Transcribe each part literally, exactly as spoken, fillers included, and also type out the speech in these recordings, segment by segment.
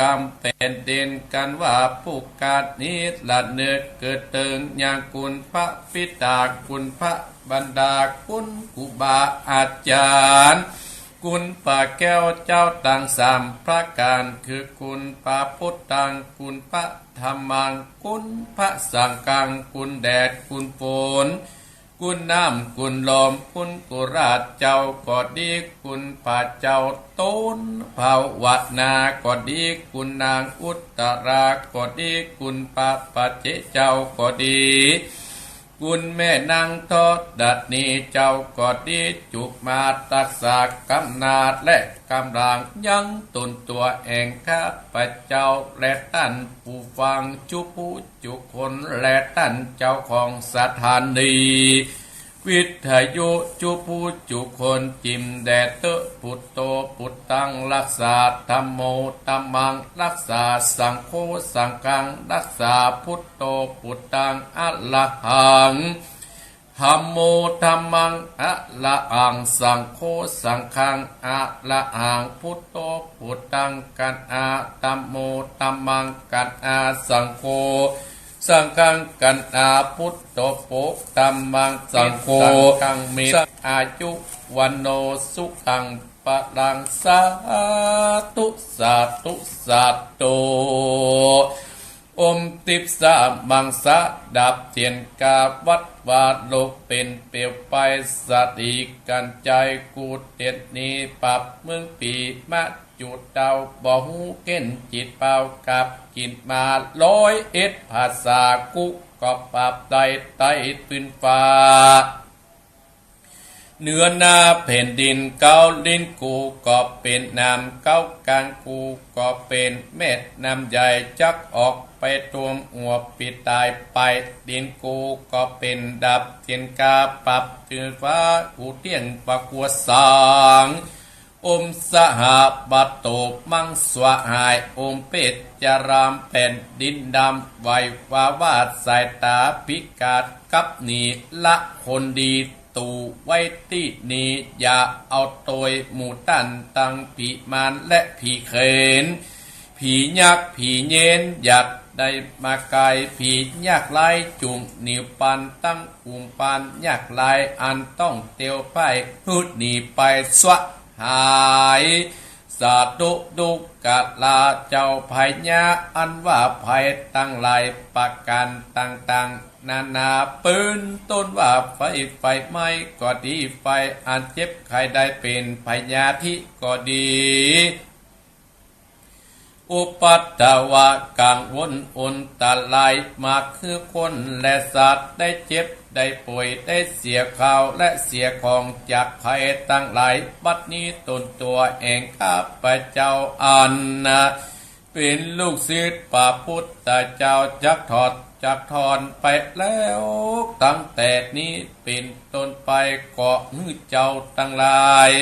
กำแผ่นดินกันว่าผู้กาดนี้ ระนึกเกิดเถิงยังคุณพระปิดา คุณพระบรรดาคุณครูบาอาจ๋ารย์ คุณพระแก้วเจ้าตังสามประก๋าน คือคุณพระพุทธัง คุณพระธัมมัง คุณพระสังฆัง คุณแดด คุณฝน คุณน้ำ คุณลม คุณกุราชเจ้าก็ดี คุณพระเจ้าโตนภาวนาก็ดี คุณนางอุตตราก็ดี คุณพระปัจเจกเจ้าก็ดี คุณแม่นางธรณีเจ้าก็ดี จุมาตักษากำนาดและกำลังยังตนตัวแห่งข้าพเจ้าและต้านผู้ฟังจุผู้จุคนและต้านเจ้าของสถานีวิทยุจุผู้จุคน จิ่มแด่เต๊อะ พุทโธพุทธังรักษา ธัมโมธัมมังรักษา สังโฆสังฆังรักษา พุทโธพุทธังอะระหัง ธัมโมธัมมังอะระหัง สังโฆสังฆังอะระหัง พุทโธพุทธังกัณหา ธัมโมธัมมังกัณหา สังโฆสังฆังกัณหา พุทโธโภธัมมังสังโฆสังฆัง เม อายุวัณโณสุขังพลัง สาธุ สาธุ สาธุ อมทิพย์สามังสา ดับเตียนกาวัดวาโลก เป๋นเปลวไฟสติกัญชัย กู้เตียนนี้ปรับเมืองปี๋ มาจุเต้าบ่ฮู้เข็นจิตเป่า กับกิ๋นมาร้อยเอ็ดภาษา กู้ก็ปรับได้ใต้ปื้นฟ้า เหนือหน้าแผ่นดินเก๊า ลิ้นกูก็เป๋นน้ำเก๊า ก๋างกูก็เป๋นแม่น้ำใหญ่ จักออกไปท่วมหัวปี๋ต๋ายไป ลิ้นกูก็เป๋นดับเตียนกา ปรับปื้นฟ้า กูเตี้ยงประกัวสาง อมสหปโตมังสวาหาย อมเพชฌารามแผ่นดินดำ ไหววาวาสายต๋าพิกาด กับหนีละคนดี ตู่ไว้ตี้นี่ อย่าเอาโตยหมู่ต้านตังผีมารและผีเขน ผียักษ์ผีเยน อย่าได้มาใก้ ผียากไร้จุ่งหนีปัน ตังกุมปันยากไร้ อันต้องเตียวไพร่ หื้อหนีไปสวาหาย สาธุ ดูกราเจ้าพญา อันว่าภัยตังหลายประก๋านต่างๆนานา เป๋นต้นว่าไฟ ไฟไหม้ก็ดี ไฟอันเจ็บไข้ได้เป๋นพยาธิก็ดี อุปัทวะกังวลอันตราย มาคือคนและสัตว์ได้เจ็บได้ป่วย ได้เสียข้าวและเสียของ จากภัยตังหลาย บัดนี้ต๋นตั๋วแห่งข้าพเจ้าอันเป๋นลูกศิษย์พระพุทธเจ้า จักถอดจักถอนไปแล้ว ตั้งแต่นี้เป๋นต้นไป ขอหื้อเจ้าตังหลาย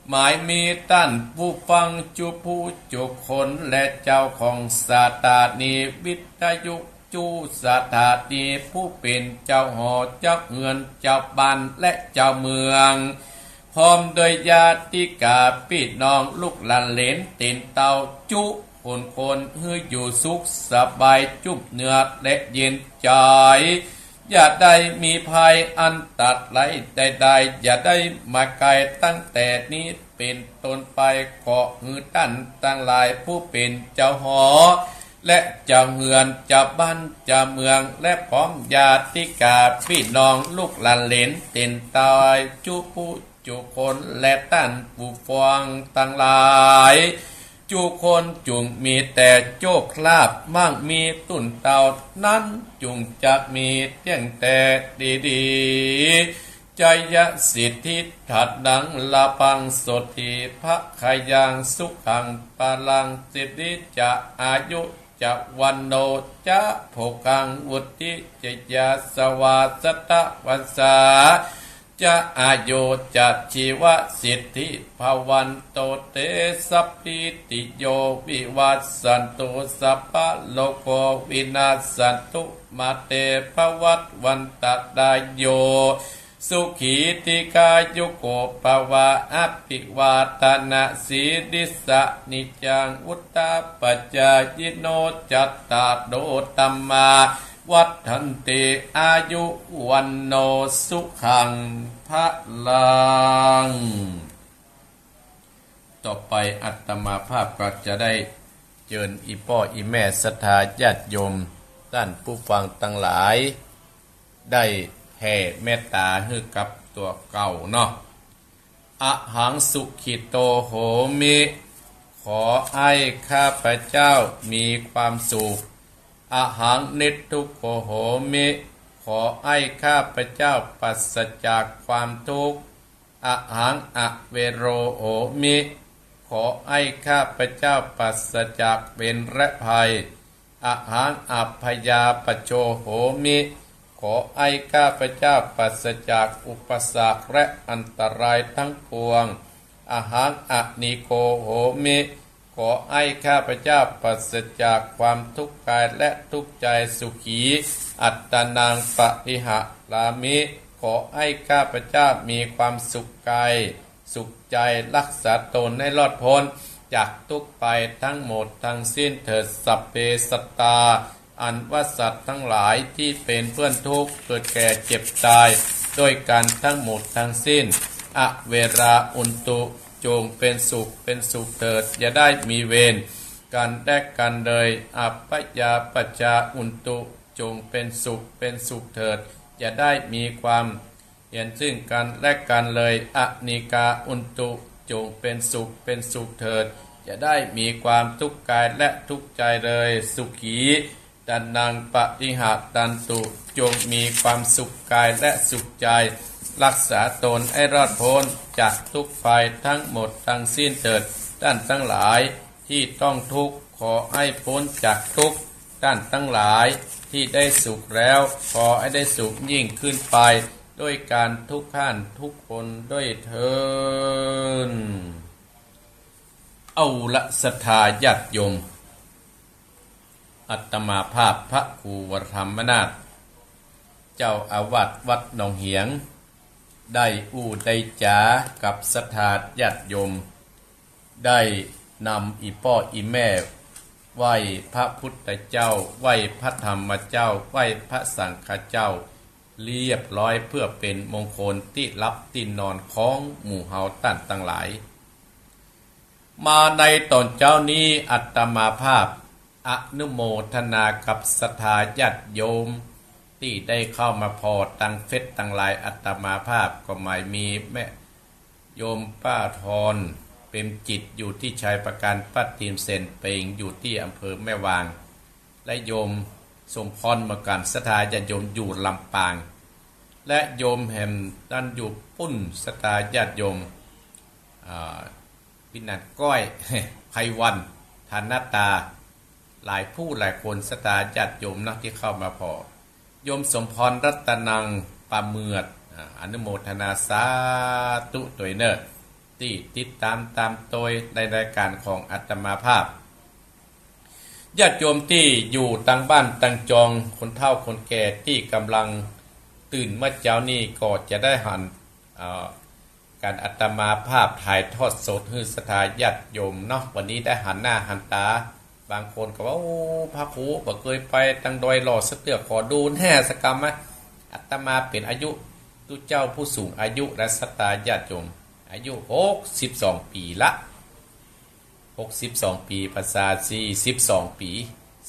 หมายมีต้านผู้ฟังจุผู้จุคนและเจ้าของสถานีวิทยุจุสถานี ผู้เป๋นเจ้าหอเจ้าเฮือนเจ้าบ้านและเจ้าเมือง พร้อมด้วยญาติกาปี้น้องลูกหลานเหลนเตียนเต้าจุคนคน หื้ออยู่สุขสบายจุบเนื้อและเย็นใจ๋ อย่าได้มีภัยอันตรายใดๆ อย่าได้มาใก้ ตั้งแต่นี้เป๋นต้นไป ขอหื้อต้านตังหลายผู้เป๋นเจ้าหอ และเจ้าเฮือนเจ้าบ้านเจ้าเมือง และพร้อมญาติกาปี้น้องลูกหลานเหลนเตียนเต้าจุผู้จุคนและต้านผู้ฟังตังหลาย จุคนจุ่งมีแต่โจคลาภมั่งมีต้นเต้านั้น จุ่งจักมีเตี้ยงแต่ดีๆ จายสิทธิ ธนัง ลาภัง โสติ ภะคะยัง สุขัง พลัง สิริจะ อายุจะ วัณโณจะ โภคัง วุฒิจะ ยาสวา สัตตะ วัสสา จะ อายุจะ ชีวสิทธิ ภะวันโต เต สัพพีติโย วิวัสสันตุ สัพพะโลโก วินัสสันตุ มา เต ภะวัตวันตะราโย สุขี ทีฆายุโก ภวะ อภิวาทะนะสีลิสสะ นิจจัง วุฑฒาปะจายิโน จัตตาโร ธัมมา วัฑฒันติ อายุ วัณโณ สุขัง พะลัง ต่อไปอาตมาภาพก็จะได้เจิญอี่ป้ออี่แม่ศรัทธาญาติโยม ต้านผู้ฟังตังหลาย ได้แผ่เมตต๋าหื้อกับตั๋วเก่าเนาะ อะหัง สุขิโต โหมิ ขออั้นข้าพเจ้ามีความสุข อะหัง นิทุกโข โหมิ ขออั้นข้าพเจ้าปราศจากความทุกข์ อะหัง อะเวโร โหมิ ขออั้นข้าพเจ้าปราศจากเวรและภัย อะหัง อะพยาปะโช โหมิ ขออั้นข้าพเจ้าปราศจากอุปสรรคและอันตรายทั้งปวง อะหัง อะนีโก โหมิ ขออั้นข้าพเจ้าปราศจากความทุกข์กายและทุกข์ใจ สุขี อัตตานัง ปะริหะรามิ ขออั้นข้าพเจ้ามีความสุขกาย สุขใจ รักษาตนให้รอดพ้นจากทุกข์ภัยทั้งหมดทั้งสิ้นเถิด สัพเพสัตตา อันว่าสัตว์ทั้งหลายที่เป็นเพื่อนทุกข์ เกิดแก่เจ็บตายด้วยกันทั้งหมดทั้งสิ้น อะเวรา อุนตุ จงเป็นสุขเป็นสุขเถิด อย่าได้มีเวรกันและกันเลย อัพพยาปัชชา อุนตุ จงเป็นสุขเป็นสุขเถิด อย่าได้มีความ เบียดเบียนซึ่งกันและกันเลย อะนีกา อุนตุ จงเป็นสุขเป็นสุขเถิด อย่าได้มีความทุกข์กายและทุกข์ใจเลย สุขี อัตตานัง ปะริหะรันตุ จงมีความสุขกายและสุขใจ รักษาตนให้รอดพ้นจากทุกข์ภัยทั้งหมดทั้งสิ้นเถิด ต้านตังหลายที่ต้องทุกข์ ขออั้นพ้นจากทุกข์ ต้านตังหลายที่ได้สุขแล้ว ขออั้นได้สุขยิ่งขึ้นไป ด้วยกันทุกท่านทุกคนด้วยเทอญ เอาละศรัทธาญาติโยม อาตมาภาพพระครูวรธรรมนาถ เจ้าอาวาสวัดหนองเหียง ได้อู้ได้จ๋ากับศรัทธาญาติโยม ได้นำอี่ป้ออี่แม่ ไหว้พระพุทธเจ้า ไหว้พระธรรมเจ้า ไหว้พระสังฆเจ้า เรียบร้อยเพื่อเป๋นมงคลตี้หลับตี้นอนของหมู่เฮาต้านตังหลาย มาในต๋อนเจ๊านี้อาตมาภาพอนุโมทนากับศรัทธาญาติโยมตี้ได้เข้ามาผ่อตังเฟซตังไลน์อาตมาภาพก็หมายมีแม่โยมป้าทอน เปรมจิต อยู่ตี้ชัยปราการ ป้าติม เสนเปง อยู่ตี้อำเภอแม่วาง และโยมสมพรเหมือนกั๋น ศรัทธาญาติโยมอยู่ลำปาง และโยมแหมนั้นอยู่ปู๊น ศรัทธาญาติโยม อ่า พินันก้อย ไพวัน ธนตา หลายผู้หลายคน ศรัทธาญาติโยมนะตี้เข้ามาผ่อ โยมสมพรรัตนัง ปาเมือด อ่า อนุโมทนาสาธุตวยเน่อ ตี้ติดต๋ามต๋ามตวยในรายก๋านของอาตมาภาพ ญาติโยมตี้อยู่ตังบ้านตังจอง คนเฒ่าคนแก่ตี้ก่ำลังตื่นมาเจ๊านี้ก็จะได้หัน เอ่อ ก๋านอาตมาภาพถ่ายทอดสดหื้อศรัทธาญาติโยมเนาะ วันนี้ได้หันหน้าหันต๋า บางคนก็ว่า โอ้ พระครูบ่เกยไปตังดอยหล่อสักเตื้อ ขอดูแหน่สักกำนะ อาตมาเป๋นอายุ ตุ๊เจ้าผู้สูงอายุและศรัทธาญาติโยม อายุหกสิบสองปี๋ละ หกสิบสองปี๋ พรรษาสี่สิบสองปี๋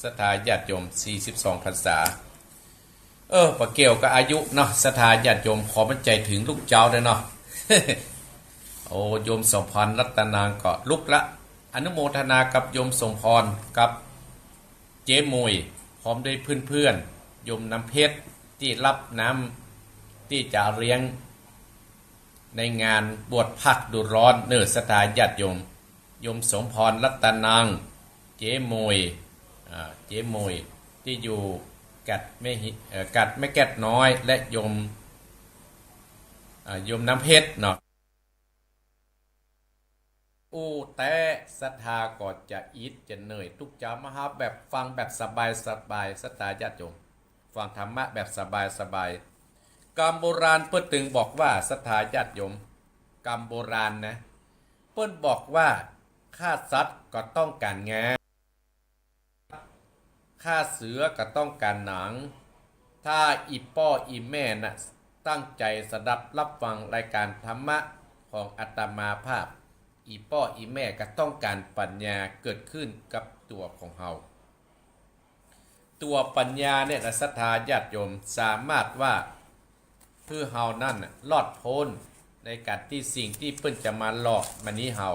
ศรัทธาญาติโยม สี่สิบสองพรรษา เออ บ่เกี่ยวกับอายุเนาะ ศรัทธาญาติโยม ขอมันใจ๋เถิงลุกเจ๊าเน่อเนาะ โอ้ โยมสมพรรัตนังก็ลุกละ อนุโมทนากับโยมสมพรกับเจ๊หมวย พร้อมด้วยเปื้อนๆ โยมน้ำเพชร ตี้ฮับน้ำ ตี้จะเลี้ยง ในงานบวชพระฤดูร้อนเน่อ ศรัทธาญาติโยม โยมสมพรรัตนัง เจ๊หมวย อ่า เจ๊หมวย ตี้อยู่กัดแม่ฮิ เอ่อ กัดแม่แก้ดน้อย และโยม อ่า โยมน้ำเพชรเนาะ อู้แต๊ ศรัทธาก็จะอิดจะเหนื่อย ตุ๊กจามาหาแบบฟังแบบสบายๆ ศรัทธาญาติโยม ฟังธรรมะแบบสบายๆ กำโบราณเปิ้นตึงบอกว่า ศรัทธาญาติโยม กำโบราณนะ เปิ้นบอกว่า ฆ่าสัตว์ก็ต้องก๋านงา ฆ่าเสือก็ต้องก๋านหนัง ถ้าอี่ป้ออี่แม่นะ ตั้งใจ๋สดับฮับฟังรายก๋านธรรมะของอาตมาภาพ อี่ป้ออี่แม่ก็ต้องก๋านปั๋ญญาเกิดขึ้นกับตั๋วของเฮา ตั๋วปั๋ญญาเนี่ยนะ ศรัทธาญาติโยม สามารถว่า หื้อเฮานั้นน่ะ รอดป๊นในก๋านตี้สิ่งตี้เปิ้นจะมาหลอกมานี้เฮา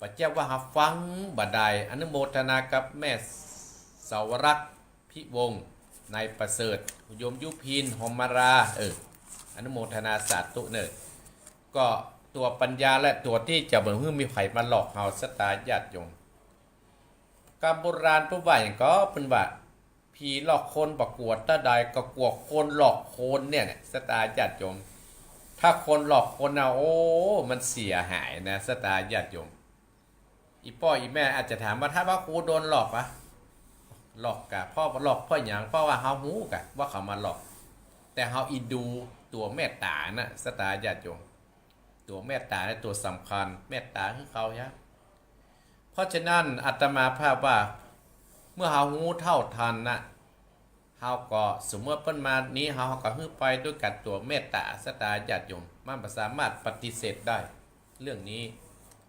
บ่าเจ้าว่าเฮาฟังบ่ได้ อนุโมทนากับแม่สาวรักษ์ พิวงศ์ นายประเสริฐ โยมยุพิน หอมมาลา เออ อนุโมทนาสาธุเน่อ ก็ตั๋วปั๋ญญาและตั๋วตี้จะบ่หื้อมีใผมาหลอกเฮา ศรัทธาญาติโยม กำโบราณเปิ้นว่าหยังก่อ เปิ้นว่า ผีหลอกคนบ่กั๋วตาใด ก็กั๋วคนหลอกคนเนี่ย เนี่ย ศรัทธาญาติโยม ถ้าคนหลอกคนนะ โอ้ มันเสียหายนะ ศรัทธาญาติโยม อี่ป้ออี่แม่อาจจะถามว่า ถ้าว่ากูโดนหลอกอะ หลอกกะ เพราะหลอกเพราะหยัง เพราะว่าเฮาฮู้กะว่าเขามาหลอก แต่เฮาอินดูตั๋วเมตต๋านะ ศรัทธาญาติโยม ตั๋วเมตต๋าเนี่ยตั๋วสำคัญ เมตต๋าหื้อเขาเหีย เพราะฉะนั้นอาตมาภาพว่า เมื่อเฮาฮู้เท่าทันนะ เฮาก็สมมุติเปิ้นมานี้ เฮา เฮาก็หื้อไปด้วยก๋านตั๋วเมตต๋า ศรัทธาญาติโยม มันบ่สามารถปฏิเสธได้เรื่องนี้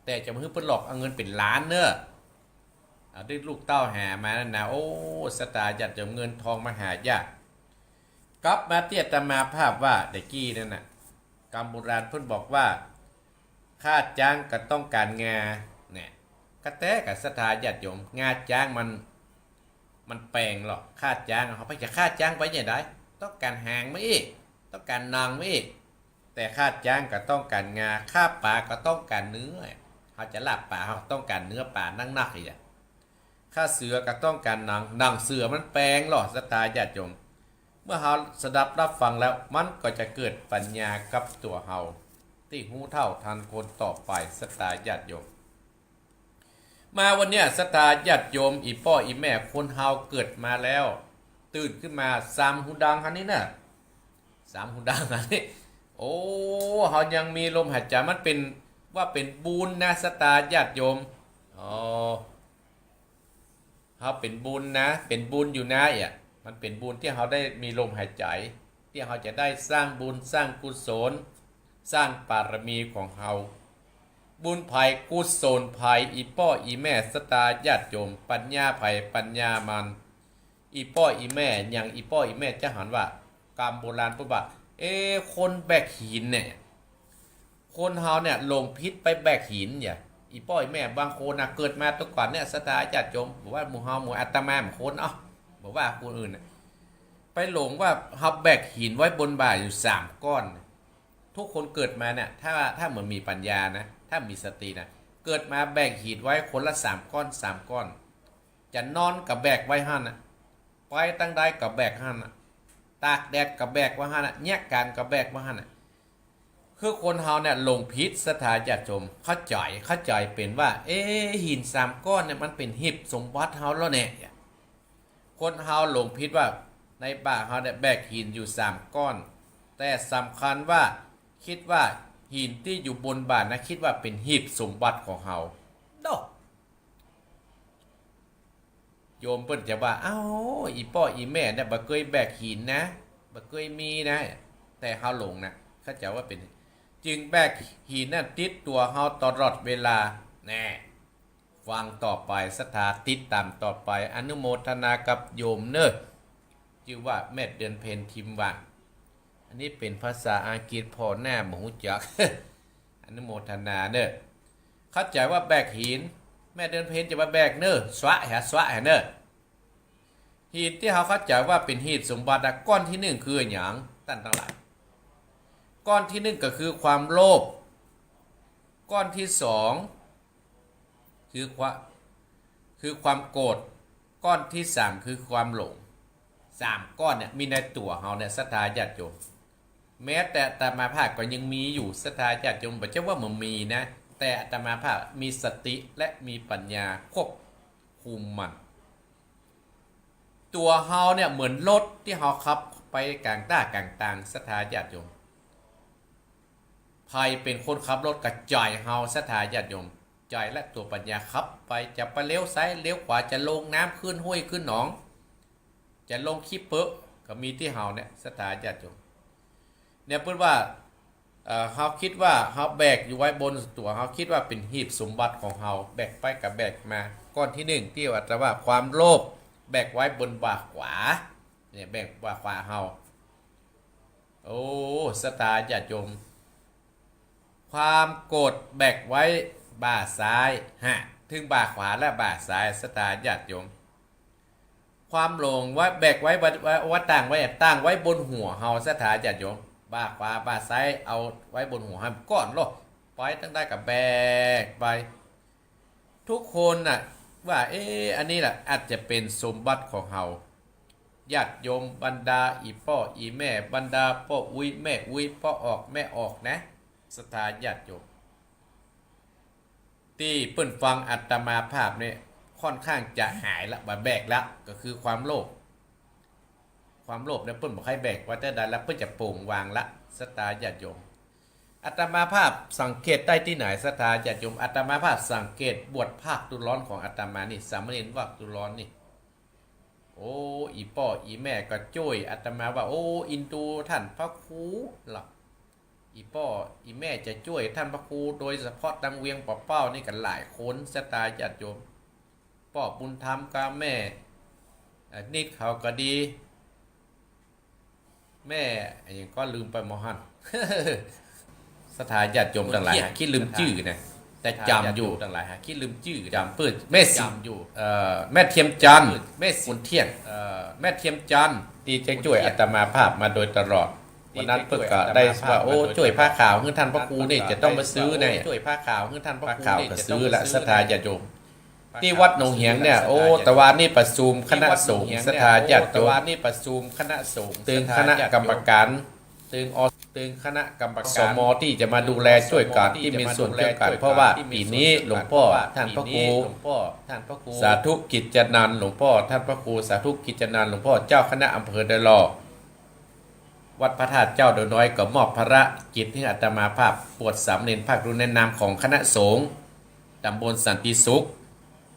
แต่จะมาหื้อเปิ้นหลอกเอาเงินเป๋นล้านเน่อ เอาตี้ลูกเต้าหามานั่นนะ โอ้ ศรัทธาญาติโยม เงินทองมันหายาก กลับมาตี้อาตมาภาพว่าตะกี้นั่นน่ะ กำโบราณเปิ้นบอกว่า ฆ่าจ๊างก็ต้องก๋านงา เนี่ย กระแตกับศรัทธาญาติโยม งาจ๊างมัน มันแปงหลอก ฆ่าจ๊าง เฮาไปจะฆ่าจ๊างไปจะใด ต้องก๋านหางมันอีก ต้องก๋านหนังมันอีก แต่ฆ่าจ๊างก็ต้องก๋านงา ฆ่าป๋าก็ต้องก๋านเนื้อ เฮาจะลาบป๋า เฮาต้องก๋านเนื้อป๋านักๆ อีกอะ ฆ่าเสือก็ต้องก๋านหนัง หนังเสือมันแปงหลอก ศรัทธาญาติโยม เมื่อเฮาสดับฮับฟังแล้ว มันก็จะเกิดปั๋ญญากับตั๋วเฮา ตี้ฮู้เท่าทันคนต่อไป ศรัทธาญาติโยม มาวันเนี้ย ศรัทธาญาติโยม อี่ป้ออี่แม่ คนเฮาเกิดมาแล้ว ตื่นขึ้นมา สามหูดังหั้นนี้นะ สามหูดังหั้นนี้ โอ้ เฮายังมีลมหายใจ๋ มันเป๋น ว่าเป๋นบุญนะ ศรัทธาญาติโยม อ๋อ เฮาเป๋นบุญนะ เป๋นบุญอยู่นะ เอี่ย มันเป๋นบุญตี้เฮาได้มีลมหายใจ๋ ตี้เฮาจะได้สร้างบุญ สร้างกุศล สร้างบารมีของเฮา บุญใผกุศลใผ อี่ป้ออี่แม่ ศรัทธาญาติโยม ปั๋ญญาใผปั๋ญญามัน อี่ป้ออี่แม่ อย่างอี่ป้ออี่แม่จะหันว่า กำโบราณเปิ้นว่า เอ๊ะ คนแบกหินเนี่ย คนเฮาเนี่ยหลงผิดไปแบกหินเหีย อี่ป้ออี่แม่บางคนนะ เกิดมาแต่ก่อนเนี่ย ศรัทธาญาติโยม บ่ว่าหมู่เฮา หมู่อาตมาบางคน เอ้า บ่ว่าคนอื่นน่ะ ไปหลงว่าเฮาแบกหินไว้บนบ่าอยู่สามก้อน ทุกคนเกิดมาเนี่ย ถ้า ถ้าบ่มีปั๋ญญานะ ถ้าบ่มีสตินะ เกิดมาแบกหินไว้คนละสามก้อน สามก้อน จะนอนก็แบกไว้หั้นน่ะ ไปตางใดก็แบกหั้นน่ะ ตากแดดก็แบกไว้หั้นน่ะ เยียะก๋านก็แบกไว้หั้นน่ะ คือคนเฮาเนี่ยหลงผิด ศรัทธาญาติโยม เข้าใจ๋ เข้าใจ๋เป๋นว่า เอ๊ะ หินสามก้อนเนี่ยมันเป๋นหีบสมบัติเฮาแล้วแน่ คนเฮาหลงผิดว่าในบ่าเฮาเนี่ยแบกหินอยู่สามก้อน แต่สำคัญว่า กึ๊ดว่าหินตี้อยู่บนบ่านะ กึ๊ดว่าเป๋นหีบสมบัติของเฮา โด โยมเปิ้นจะว่า เอ้า อี่ป้ออี่แม่เนี่ยบ่เกยแบกหินนะ บ่เกยมีนะ แต่เฮาหลงนะ เข้าใจ๋ว่าเป๋น จึงแบกหินนั้นติดตั๋วเฮาตลอดเวลา แน่ ฟังต่อไป ศรัทธาติดต๋ามต่อไป อนุโมทนากับโยมเน่อ จื้อว่าแม่เดือนเพ็ญ ทิมวัง อันนี้เป๋นภาษาอังกฤษ ผ่อหน้าบ่ฮู้จัก อนุโมทนาเน่อ เข้าใจ๋ว่าแบกหิน แม่เดือนเพ็ญจะว่าแบกเน่อ สวะแห สวะแหเน่อ หินตี้เฮาเข้าใจ๋ว่าเป๋นหีบสมบัตินะ ก้อนตี้นึ่งคือหยัง ต้านตังหลาย ก้อนตี้นึ่งก็คือความโลภ ก้อนตี้สอง คือความ คือความโกรธ ก้อนตี้สามคือความหลง สามก้อนเนี่ยมีในตั๋วเฮาเนี่ย ศรัทธาญาติโยม แม้แต่อาตมาภาพก็ยังมีอยู่ ศรัทธาญาติโยม บ่ใจ้ว่าบ่มีนะ แต่อาตมาภาพมีสติและมีปั๋ญญาควบคุมมัน ตั๋วเฮาเนี่ยเหมือนรถตี้เฮาขับ ไปก๋างต้ากลางตาง ศรัทธาญาติโยม ใผเป๋นคนขับรถก็ใจ๋เฮา ศรัทธาญาติโยม ใจ๋และตั๋วปัญญาขับไป จะไปเลี้ยวซ้ายเลี้ยวขวา จะลงน้ำขึ้นห้วยขึ้นหนอง จะลงขี้เปอะก็มีตี้เฮาเนี่ย ศรัทธาญาติโยม เนี่ยเปิ้นว่า เอ่อ เฮาคิดว่าเฮาแบกอยู่ไว้บนตั๋ว เฮาคิดว่าเป๋นหีบสมบัติของเฮา แบกไปกับแบกมา ก้อนตี้นึ่งตี้ว่า แต่ว่าความโลภแบกไว้บนบ่าขวา เนี่ยแบกบ่าขวาเฮา โอ้ ศรัทธาญาติโยม ความโกรธแบกไว้บ่าซ้าย ฮะ เถิงบ่าขวาและบ่าซ้าย ศรัทธาญาติโยม ความหลงไว้แบกไว้ ไว้ ไว้ ไว้ตั้งไว้ ตั้งไว้บนหัวเฮา ศรัทธาญาติโยม บ่าขวาบ่าซ้ายเอาไว้บนหัวเฮาก่อนโลด ไปตางใดก็แบกไป ทุกคนน่ะว่า เอ๊ะ อันนี้แหละอาจจะเป๋นสมบัติของเฮา ญาติโยมบรรดาอี่ป้ออี่แม่ บรรดาป้ออุ๊ยแม่อุ๊ย ป้อออกแม่ออกนะ ศรัทธาญาติโยม ตี้เปิ้นฟังอาตมาภาพเนี่ยค่อนข้างจะหายละ บ่แบกละ ก็คือความโลภ ความโลภเนี่ยเปิ้นบ่ใค่แบกว่าแต่ใดละ เปิ้นจะโป่งวางละ ศรัทธาญาติโยม อาตมาภาพสังเกตได้ตี้ไหน ศรัทธาญาติโยม อาตมาภาพสังเกตบวชภาคฤดูร้อนของอาตมานี่ สามเณรภาคฤดูร้อนนี่ โอ้ อี่ป้ออี่แม่ก็จ้วยอาตมาว่า โอ้ เอ็นดูท่านพระครูล่ะ อี่ป้ออี่แม่จะจ้วยท่านพระครู โดยเฉพาะตางเวียงป่าเป้านี่ก็หลายคน ศรัทธาญาติโยม ป้อบุญธรรมกับแม่ เอ่อ นิดเขาก็ดี แม่อะหยังก็ลืมไปหมดหั้น ศรัทธาญาติโยมตังหลาย คิดลืมจื้อนะ แต่จ๋ำอยู่ ตังหลาย คิดลืมจื้อ จ๋ำเปิ้น แม่สิ จ๋ำอยู่ เอ่อ แม่เทียมจันทร์ แม่สิ บุญเที่ยง เอ่อ แม่เทียมจันทร์ ตี้จะจ้วยอาตมาภาพมาโดยตลอด วันนั้นเปิ้นก็ได้ว่า โอ้ จ้วยผ้าขาวหื้อท่านพระครูนี่จะต้องมาซื้อแน่ จ้วยผ้าขาวหื้อท่านพระครู ผ้าขาวก็ซื้อละ ศรัทธาญาติโยม ตี้วัดหนองเหียงเนี่ย โอ้ ตะวานี้ประชุมคณะสงฆ์ ศรัทธาญาติโยม ตะวานี้ประชุมคณะสงฆ์ ตึงคณะกรรมการ ตึงอ ตึงคณะกรรมการ อสม ตี้จะมาดูแลจ้วยก๋าน ตี้มีส่วนจ้วยก๋าน เพราะว่าปี๋นี้หลวงป้อท่านพระครู สาธุกิจจานันท์ หลวงป้อท่านพระครูสาธุกิจจานันท์ หลวงป้อเจ้าคณะอำเภอดอยหล่อ วัดพระธาตุเจ้าดอยน้อย ก็มอบภารกิจหื้ออาตมาภาพบวชสามเณรภาคฤดูในนามของคณะสงฆ์ตำบลสันติสุข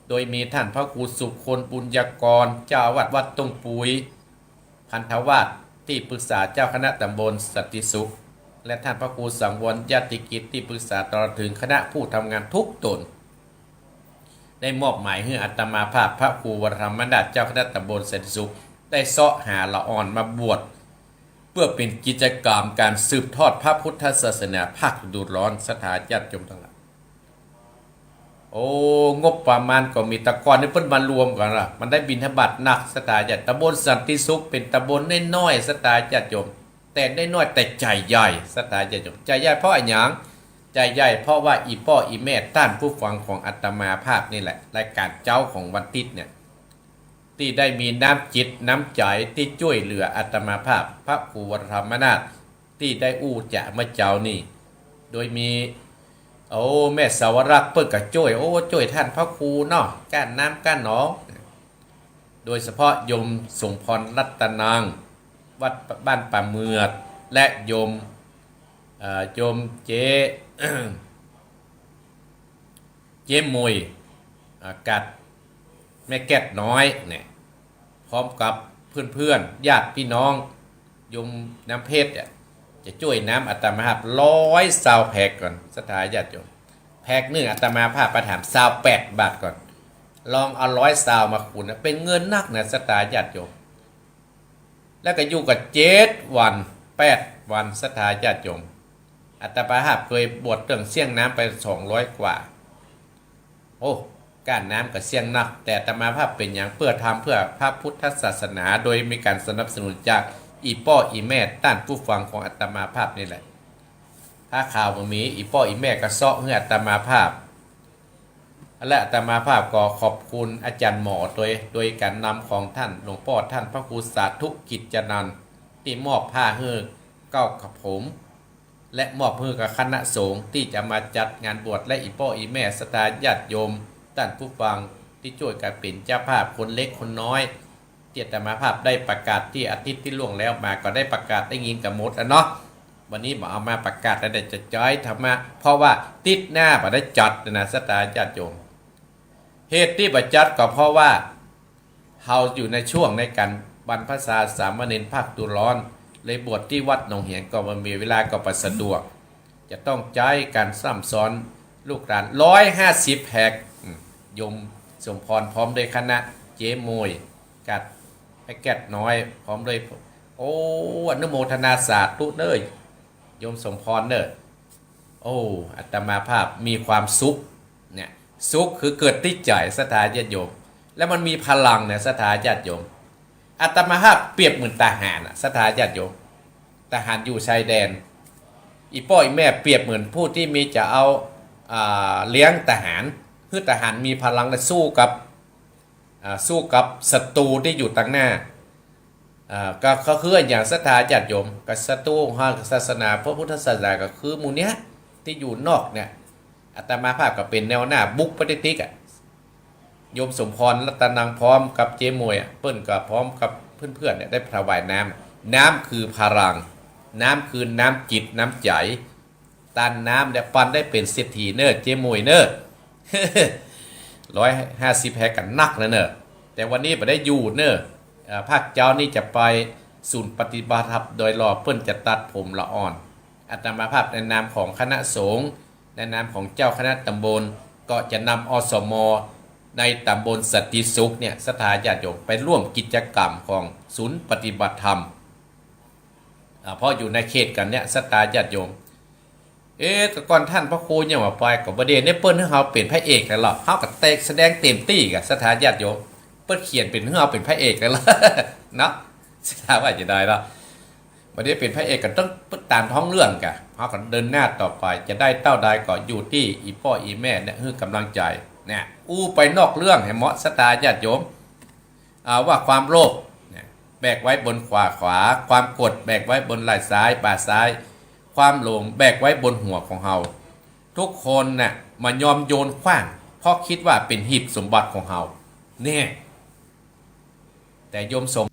โดยมีท่านพระครูสุคนบุญยากร เจ้าอาวาสวัดตุ้งปุย พันธวาสตี้ปรึกษาเจ้าคณะตำบลสันติสุข และท่านพระครูสังวรญาติกิจตี้ปรึกษา ตลอดเถิงคณะผู้ทำงานทุกตน ได้มอบหมายหื้ออาตมาภาพพระครูวรธรรมนาถเจ้าคณะตำบลสันติสุข ได้เซาะหาละอ่อนมาบวช เปื้อเป๋นกิจก๋รรมก๋านสืบทอดพระพุทธศาสนาภาคฤดูร้อน ศรัทธาญาติโยมตังหลาย โอ้ งบประมาณก็มี แต่ก่อนนี่เปิ้นมารวมกั๋นละ มันได้บิณฑบาตหนัก ศรัทธาญาติ ตำบลสันติสุขเป๋นตำบลน้อยๆ ศรัทธาญาติโยม แต่น้อยๆ แต่ใจ๋ใหญ่ ศรัทธาญาติโยม ใจ๋ใหญ่เพราะอะหยัง ใจ๋ใหญ่เพราะว่าอี่ป้ออี่แม่ต้านผู้ฟังของอาตมาภาพนี่แหละ รายก๋านเจ๊าของวันอาทิตย์เนี่ย ตี้ได้มีน้ำจิตน้ำใจ๋ตี้จ้วยเหลืออาตมาภาพพระครูวรธรรมนาถตี้ได้อู้จ๋าเมื่อเจ๊านี่ โดยมี โอ้ แม่สาวรักษ์เปิ้นก็จ้วย โอ้ จ้วยต้านพระครูเนาะ ก้านน้ำก้านหนอง โดยเฉพาะโยมสมพรรัตนัง วัดบ้านป่าเหมือด และโยม เอ่อ โยมเจ๊ เจ๊มุย อ่า กัดแม่แก๊ดน้อยเนี่ย พร้อมกับเปื้อนๆ ญาติพี่น้อง โยมน้ำเพชรเนี่ย จะจ้วยน้ำอาตมาภาพร้อยซาวแพ็คก่อน ศรัทธาญาติโยม แพ็คนึ่งอาตมาภาพประทานซาวแปดบาทก่อน ลองเอาร้อยซาวมาคูณนะ เป๋นเงินนักนะ ศรัทธาญาติโยม แล้วก็อยู่กั๋นเจ็ดวัน แปดวัน ศรัทธาญาติโยม อาตมาภาพเกยบวชเตื้องเสี้ยงน้ำไปสองร้อยกว่า โอ้ ก้านน้ำก็เสี้ยงนัก แต่อาตมาภาพเป๋นหยัง เปื้อทำเปื้อพระพุทธศาสนา โดยมีก๋านสนับสนุนจากอี่ป้ออี่แม่ต้านผู้ฟังของอาตมาภาพนี่แหละ ผ้าขาวบ่มี อี่ป้ออี่แม่ก็เซาะหื้ออาตมาภาพ และอาตมาภาพก็ขอบคุณอาจ๋ารย์หมอโดย โดยก๋านนำของต้านหลวงป้อต้านพระครูสาธุกิจจานันท์ ตี้มอบผ้าหื้อเก๊ากระผม และมอบหื้อกับคณะสงฆ์ตี้จะมาจัดงานบวช และอี่ป้ออี่แม่ศรัทธาญาติโยมต้านผู้ฟังตี้จ้วยกั๋นเป๋นเจ้าภาพคนเล็กคนน้อย ตี้อาตมาภาพได้ประกาศตี้อาทิตย์ตี้ล่วงแล้วมา ก็ได้ประกาศได้ยินกั๋นหมดแล้วเนาะ วันนี้บ่เอามาประกาศแล้ว จะใจ๊ธรรมะ เพราะว่าติ๊ดหน้าบ่ได้จัดนะศรัทธาญาติโยม เหตุตี้บ่จัดก็เพราะว่า เฮาอยู่ในช่วงในก๋านบรรพชาสามเณรภาคฤดูร้อน เลยบวชตี้วัดหนองเหียง ก็บ่มีเวลา ก็บ่สะดวก จะต้องใจ๊ก๋านซ่ำซ้อนลูกหลาน ร้อยห้าสิบแฮก อืม โยมสมพรพร้อมด้วยคณะ เจ๊หมวย กับแม่แก๊ดน้อย พร้อมด้วย โอ้ อนุโมทนาสาธุเน้อ โยมสมพรเน้อ โอ้ อาตมาภาพมีความสุข เนี่ย สุขคือเกิดตี้ใจ๋ศรัทธาญาติโยม แล้วมันมีพลังเนี่ยศรัทธาญาติโยม อาตมาภาพเปรียบเหมือนทหารอะศรัทธาญาติโยม ทหารอยู่ชายแดน อี่ป้ออี่แม่เปรียบเหมือนผู้ตี้มีจะเอา อ่า เลี้ยงทหาร หื้อทหารมีพลังและสู้กับ อ่า สู้กับศัตรูตี้อยู่ตางหน้า อ่า ก็ ก็คืออย่างศรัทธาญาติโยม กับศัตรูของเฮาศาสนา พระพุทธศาสนา ก็คือหมู่เนี้ยตี้อยู่นอกเนี่ย อาตมาภาพก็เป๋นแนวหน้าบุกไปติ๊กๆ อะ โยมสมพรรัตนังพร้อมกับเจ๊หมวยอะ เปิ้นก็พร้อมกับเปื้อนๆ เนี่ยได้ถวายน้ำ น้ำคือพลัง น้ำคือน้ำจิตน้ำใจ๋ ต้านน้ำเนี่ยปันได้เป๋นเศรษฐีเน้อ เจ๊หมวยเน้อ ร้อยห้าสิบแฮกก็นักแล้วเน้อ แต่วันนี้บ่ได้อยู่เน้อ เอ่อ ภาคเจ๊านี่จะไปศูนย์ปฏิบัติธรรมดอยหล่อ เปิ้นจะตัดผมละอ่อน อาตมาภาพในนามของคณะสงฆ์ ในนามของเจ้าคณะตำบล ก็จะนำ อสม ในตำบลสันติสุขเนี่ย ศรัทธาญาติโยมไปร่วมกิจกรรมของศูนย์ปฏิบัติธรรม อ่า เพราะอยู่ในเขตกั๋นเนี่ย ศรัทธาญาติโยม เอ๊ะ ก็ก่อนต้านพระครูยังบ่ไป ก็บ่าเดี่ยวนี้เปิ้นหื้อเฮาเป๋นพระเอกแล้วเหรอ เฮาก็แตกแสดงเต็มตี้ก่ะ ศรัทธาญาติโยม เปิ้นเขียนเป๋นหื้อเฮาเป๋นพระเอกแล้วเหรอ เนาะ ศรัทธาว่าจะได้เหรอ บ่าเดี่ยวเป๋นพระเอกก็ต้องต๋ามท้องเรื่องก่ะ เฮาก็เดินหน้าต่อไป จะได้เต้าใดก็อยู่ตี้อี่ป้ออี่แม่เนี่ยหื้อกำลังใจ๋ เนี่ย อู้ไปนอกเรื่องแหมเนาะ ศรัทธาญาติโยม อ่า ว่าความโลภเนี่ยแบกไว้บนบ่าขวา ความโกรธแบกไว้บนไหล่ซ้าย บ่าซ้าย ความหลงแบกไว้บนหัวของเฮา ทุกคนน่ะบ่ยอมโยนขว้าง เพราะกึ๊ดว่าเป๋นหีบสมบัติของเฮา เนี่ย แต่โยมสม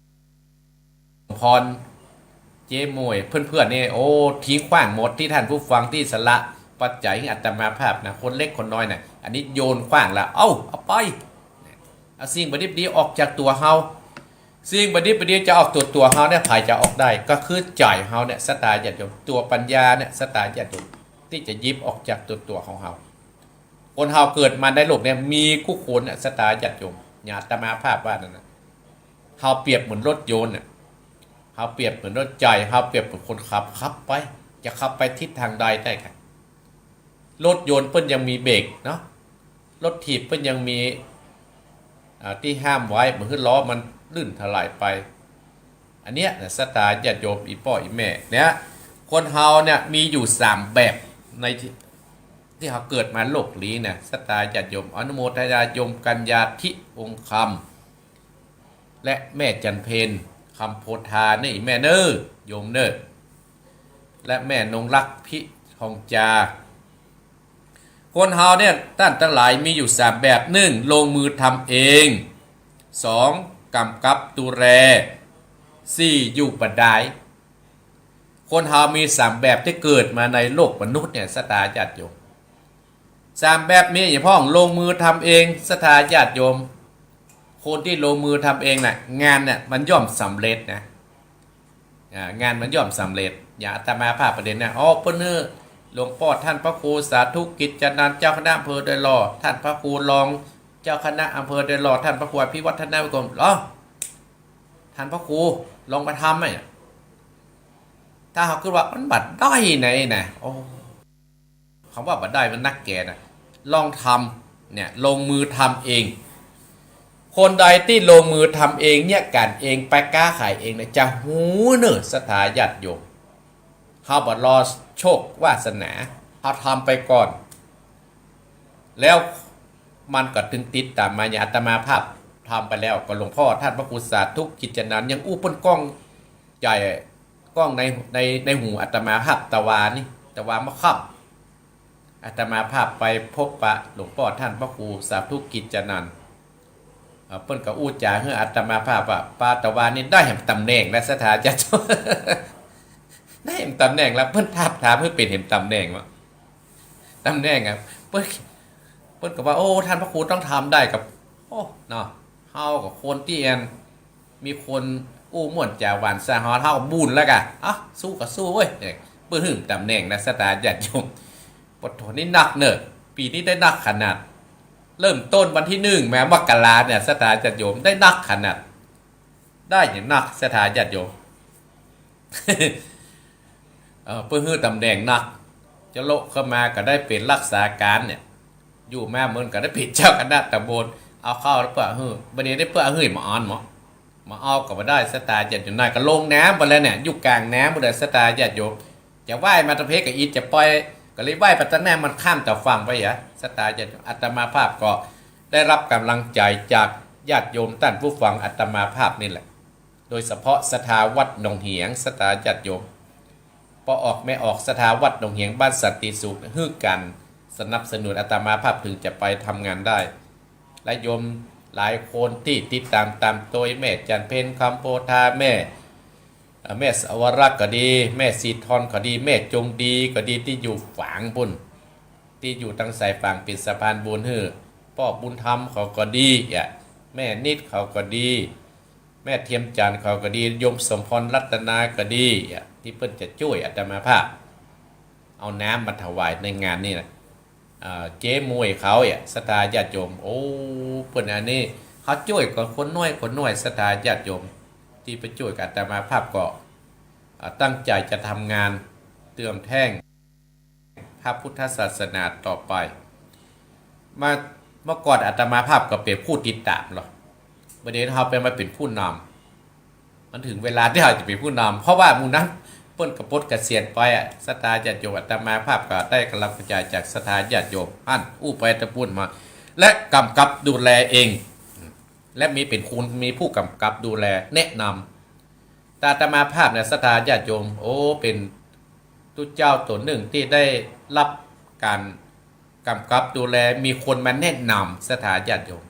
พร เจ๊หมวย เปื้อนๆ นี่ โอ้ ทิ้งขว้างหมด ตี้ต้านผู้ฟังตี้สละปัจจัยหื้ออาตมาภาพนะ คนเล็กคนน้อยน่ะ อันนี้โยนขว้างละ เอ้า เอาไป เอาสิ่งบ่ดีๆ ออกจากตั๋วเฮา สิ่งบ่ดีๆ จะออกจากตั๋วเฮาเนี่ย ใผจะออกได้ ก็คือใจ๋เฮาเนี่ย ศรัทธาญาติโยม ตั๋วปัญญาเนี่ย ศรัทธาญาติโยม ตี้จะหยิบออกจากตั๋ว ตั๋วของเฮา คนเฮาเกิดมาในโลกเนี่ย มีกู้คนน่ะ ศรัทธาญาติโยม อย่างอาตมาภาพว่านั่นน่ะ เฮาเปรียบเหมือนรถยนต์น่ะ เฮาเปรียบเหมือนรถ ใจ๋เฮาเปรียบเหมือนคนขับ ขับไป จะขับไปทิศตางใดได้ก่ะ รถยนต์เปิ้นยังมีเบรกเนาะ รถถีบเปิ้นยังมี อ่า ตี้ห้ามไว้ บ่หื้อล้อมันลื่นถลายไป อันเนี้ยนะ ศรัทธาญาติโยม อี่ป้ออี่แม่ เนี่ย คนเฮาเนี่ยมีอยู่สามแบบ ในตี้ ตี้เฮาเกิดมาโลกนี้นะ ศรัทธาญาติโยม อนุโมทนาโยมกัญญาทิองค์คำ และแม่จันเพ็ญ คำโพธา นี่แม่เน้อ โยมเน้อ และแม่นงรัก พิทองจา คนเฮาเนี่ย ต้านตังหลายมีอยู่สามแบบ หนึ่ง ลงมือทำเอง สอง ก๋ำกับดูแล สี่ อยู่บ่ดาย คนเฮามีสามแบบตี้เกิดมาในโลกมนุษย์เนี่ย ศรัทธาญาติโยม สามแบบมีอะหยังพ่อง ลงมือทำเอง ศรัทธาญาติโยม คนตี้ลงมือทำเองน่ะ งานเนี่ยมันย่อมสำเร็จนะ อ่า งานมันย่อมสำเร็จ อย่างอาตมาภาพประเด็นเนี่ย อ๋อ เปิ้นหื้อหลวงป้อต้านพระครูสาธุกิจจานันท์ เจ้าคณะอำเภอดอยหล่อ ต้านพระครูรองเจ้าคณะอำเภอดอยหล่อ ต้านพระครูอภิวัฒนวิกรม เหรอ ต้านพระครูลองไปทำไหมอะ ถ้าเฮากึ๊ดว่ามันบ่ดายไหนนะ โอ้ กำว่าบ่ดายมันนักแก่นะ ลองทำเนี่ย ลงมือทำเอง คนใดตี้ลงมือทำเองเนี่ย ก๋านเอง ไปก๊าขายเองนะ จะฮู้เน้อ ศรัทธาญาติโยม เฮาบ่รอโชควาสนา เฮาทำไปก่อน แล้วมันก็ตึงติดต๋ามมา อย่างอาตมาภาพทำไปแล้ว ก็หลวงป้อต้านพระครูสาธุกิจจานันท์ ยังอู้เปิ้นก้องใจ๋ ก้องใน ใน ในหูอาตมาภาพตะวานี่ ตะวาเมื่อค่ำ อาตมาภาพไปพบปะหลวงป้อต้านพระครูสาธุกิจจานันท์ เอ่อ เปิ้นก็อู้จ๋าหื้ออาตมาภาพว่า ปาตะวานี่ได้แหมต๋ำแหน่งแล้ว ศรัทธาญาติโยม ได้แหมต๋ำแหน่งแล้ว เปิ้นทาบถามหื้อเป๋นแหมต๋ำแหน่งวะ ต๋ำแหน่งอะ เปิ้น เปิ้นก็ว่า โอ้ ท่านพระครูต้องทำได้กับ โอ้ เนาะ เฮาก็คนตี้อัน มีคนอู้ม่วนจ๋าหวานใส่เฮา เฮาก็บุญแล้วกะ เอ้า สู้ก็สู้เว้ย เนี่ย เปิ้นหื้อต๋ำแหน่งนะ ศรัทธาญาติโยม ปะโถ นี่นักเน่อ ปี๋นี้ได้นักขนาด เริ่มต้นวันตี้หนึ่งแหม มกราเนี่ย ศรัทธาญาติโยม ได้นักขนาด ได้อย่างนัก ศรัทธาญาติโยม เออ เปิ้นหื้อต๋ำแหน่งนัก จะโละเข้ามาก็ได้เป๋นรักษาการเนี่ย อยู่มาเหมือนก็ได้เป๋นเจ้าคณะตำบล เอาเข้าแล้วเปื้อหื้อ บ่าเดี่ยวได้เปื้อหื้อมาอ่อนหมอ มาเอาก็บ่ได้ ศรัทธาญาติโยม นายก็ลงนามไปแล้วเนี่ย อยู่กลางนามไปเลย ศรัทธาญาติโยม จะไหว้มาตะเพกะอิด จะปล่อย ก็เลยไหว้ไปตะแหน้มันข้ามตะฝั่งไปอะ ศรัทธาญาติโยม อาตมาภาพก็ได้รับกำลังใจจากญาติโยมต้านผู้ฟังอาตมาภาพนี่แหละ โดยเฉพาะศรัทธาวัดหนองเหียง ศรัทธาญาติโยม ป้อออกแม่ออก ศรัทธาวัดหนองเหียง บ้านสันติสุข หื้อก๋านสนับสนุนอาตมาภาพถึงจะไปทำงานได้ และโยมหลายคนตี้ติดต๋ามต๋ามตวย แม่จันเพ็ญ คำโพธา แม่ เอ่อ แม่สวรักษ์ก็ดี แม่สีทอนก็ดี แม่จงดีก็ดี ตี้อยู่ฝางปู้น ตี้อยู่ตางสายฝางเป๋นสะพานบุญหื้อ ป้อบุญธรรมเขาก็ดีอะ แม่นิดเขาก็ดี แม่เทียมจันทร์เขาก็ดี โยมสมพรรัตนาก็ดีอะ ตี้เปิ้นจะจ้วยอาตมาภาพ เอาน้ำมาถวายในงานนี่นะ เอ่อ เจ๊มวยเขาเนี่ย ศรัทธาญาติโยม โอ้ เปิ้นอันนี้ เขาจ้วยก็คนน้อยคนน้อย ศรัทธาญาติโยม ตี้ไปจ้วยกับอาตมาภาพก็ อ่า ตั้งใจ๋จะทำงานเติมแท่งพระพุทธศาสนาต่อไป มา เมื่อก่อนอาตมาภาพก็เป๋นผู้ติดต๋ามเนาะ บ่าเดี่ยวเฮาไปมาเป๋นผู้นำ มันถึงเวลาตี้เฮาจะเป๋นผู้นำ เพราะว่าหมู่นั้นเปิ้นก็ปลดเกษียณไปอะ ศรัทธาญาติโยม อาตมาภาพก็ได้กำลังใจจากศรัทธาญาติโยม อั้นอู้ไปตะปู้นมา และกำกับดูแลเอง และมีเป๋นคน มีผู้กำกับดูแลแนะนำ แต่อาตมาภาพเนี่ย ศรัทธาญาติโยม โอ้ เป๋นตุ๊เจ้าตั๋วนึ่งตี้ได้ฮับก๋านกำกับดูแล มีคนมาแนะนำ ศรัทธาญาติโยม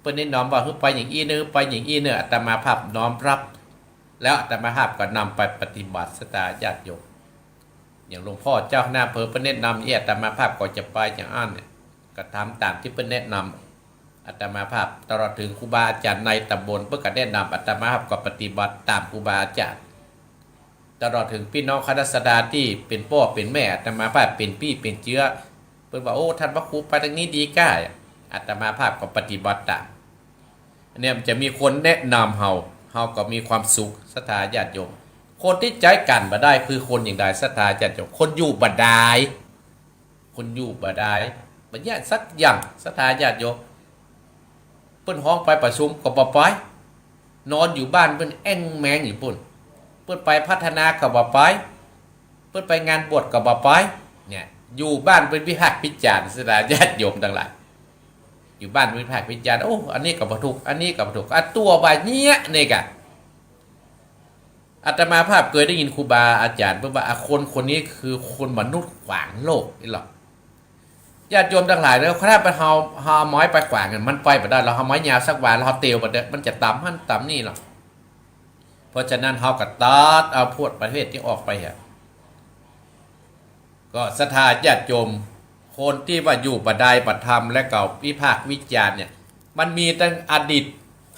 เปิ้นแนะนำว่า หื้อไปอย่างอี้เน่อ ไปอย่างอี้เน่อ อาตมาภาพน้อมฮับ แล้วอาตมาภาพก็นำไปปฏิบัติ ศรัทธาญาติโยม อย่างหลวงป้อเจ้าคณะอำเภอเปิ้นแนะนำอย่างอี้ อาตมาภาพก็จะไปอย่างอั้นเนี่ย ก็ทำต๋ามตี้เปิ้นแนะนำอาตมาภาพ ตลอดถึงครูบาอาจ๋ารย์ในต๋ำบล เปิ้นก็แนะนำ อาตมาภาพก็ปฏิบัติต๋ามครูบาอาจ๋ารย์ ตลอดถึงปี้น้องคณะศรัทธาตี้เป๋นป้อเป๋นแม่อาตมาภาพ เป๋นปี้เป๋นเจื๊อ เปิ้นว่า โอ้ ท่านพระครูไปตางนี้ดีก้า อาตมาภาพก็ปฏิบัติต๋าม อันเนี้ยมันจะมีคนแนะนำเฮา เฮาก็มีความสุข ศรัทธาญาติโยม คนตี้ใจ๊กั๋นบ่ได้คือคนอย่างใด ศรัทธาญาติโยม คนอยู่บ่ดาย คนอยู่บ่ดาย บ่เยียะสักอย่าง ศรัทธาญาติโยม เปิ้นฮ้องไปประชุมก็บ่ไป นอนอยู่บ้านเปิ้นแอ้งแมงอยู่ปู้น เปิ้นไปพัฒนาก็บ่ไป เปิ้นไปงานบวชก็บ่ไป เนี่ย อยู่บ้านเปิ้นวิพากษ์วิจารณ์ ศรัทธาญาติโยมตังหลาย อยู่บ้านวิพากษ์วิจารณ์ โอ้ อันนี้ก็บ่ถูก อันนี้ก็บ่ถูก อ่ะ ตั๋วบ่าเยียะนี่กะ อาตมาภาพเกยได้ยินครูบาอาจ๋ารย์เปิ้นว่า อ่ะ คนคนนี้คือคนมนุษย์ขวางโลกนี่หรอก ญาติโยมตังหลายเน่อ ถ้าไปเฮา เฮาเอาไม้ไปขวางมัน มันไปบ่ได้ เฮาเอาไม้ยาวสักวา เฮาเตียวบ่ได้ มันจะต๋ำหั้นต๋ำนี่หรอก เพราะฉะนั้นเฮาก็ตัดเอาพวกประเภทตี้ออกไปเหีย ก็ศรัทธาญาติโยม คนตี้ว่าอยู่บ่ดายบ่ทำ และก็วิพากษ์วิจารณ์เนี่ย มันมีตั้งอดีต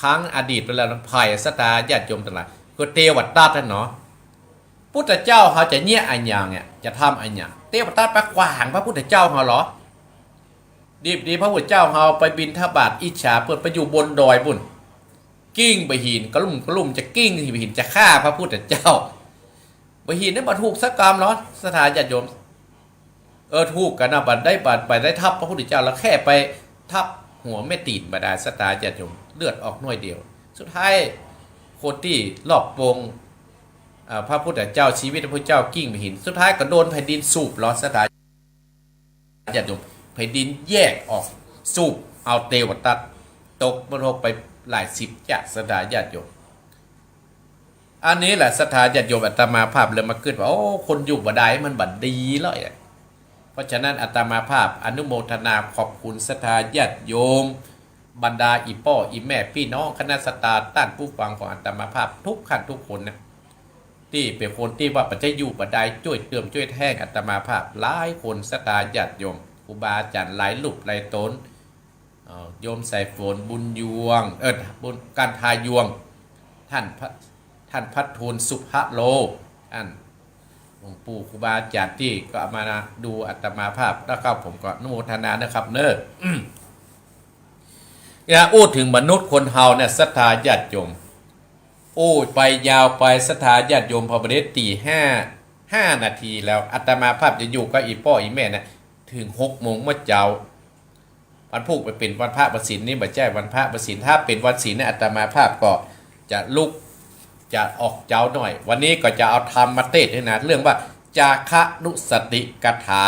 ครั้งอดีตไปแล้วนะ ใผศรัทธาญาติโยมตังหลาย ก็เตวทัตถ์หั้นเนาะ พุทธเจ้าเฮาจะเยียะอะหยังเนี่ย จะทำอะหยัง เตวทัตถ์ไปขวางพระพุทธเจ้าเฮาเหรอ ดีบดีพระพุทธเจ้าเฮาไปบิณฑบาต อิจฉาเปิ้นไปอยู่บนดอยปู้น กิ้งบ่าหิน กระลุ่มกระลุ่มจะกิ้งบ่าหิน จะฆ่าพระพุทธเจ้า บ่าหินนี่บ่ถูกสักกำเหรอ ศรัทธาญาติโยม เออ ถูกกั๋นนะ บ่ได้ บ่ บ่ได้ทับพระพุทธเจ้า แล้วแค่ไปทับหัวแม่ตี๋นบ่าดาย ศรัทธาญาติโยม เลือดออกหน่วยเดียว สุดท้ายคนตี้ลอบปลง อ่า พระพุทธเจ้า ชีวิตพระพุทธเจ้า กิ้งบ่าหิน สุดท้ายก็โดนแผ่นดินสูบเหรอ ศรัทธาญาติโยม แผ่นดินแยกออก สูบเอาเตวทัตถ์ ตกนรกไปหลายสิบจ๊ะ ศรัทธาญาติโยม อันนี้แหละ ศรัทธาญาติโยม อาตมาภาพเลยมากึ๊ดว่า โอ้ คนอยู่บ่ดายมันบ่ดีเลยอะ เพราะฉะนั้นอาตมาภาพอนุโมทนาขอบคุณศรัทธาญาติโยม บรรดาอี่ป้ออี่แม่ปี้น้องคณะศรัทธาต้านผู้ฟังของอาตมาภาพทุกขั้นทุกคนนะ ตี้เป๋นคนตี้ว่าบ่ใจ้อยู่บ่ได้ จ้วยเติมจ้วยแท้งอาตมาภาพ หลายคนศรัทธาญาติโยม ครูบาอาจ๋ารย์หลายรูปหลายต๋น เอ่อ โยมสายฝนบุญยวง เอ่อ บุญ กันทายง ต้านพระ ต้านพระทูลสุภะโล ต้านหลวงปู่ครูบาอาจ๋ารย์ตี้ก็เอามาดูอาตมาภาพ แล้วก็ผมก็อนุโมทนานะครับเนาะ เนี่ย อู้เถิงมนุษย์คนเฮาเนี่ย ศรัทธาญาติโยม อู้ไปยาวไป ศรัทธาญาติโยม ผ่อบ่ได้ตี้ห้า ห้านาทีแล้ว อาตมาภาพจะอยู่กับอี่ป้ออี่แม่เนี่ย เถิงหกโมงเมื่อเจ๊า วันพูกไปเป๋นวันพระวันศีล นี่บ่ใจ้วันพระวันศีล ถ้าเป๋นวันศีลเนี่ย อาตมาภาพก็จะลุก จะออกเจ๊าหน่อย วันนี้ก็จะเอาธรรมมาเตศน์หื้อนะ เรื่องว่า จาคะนุสติกถา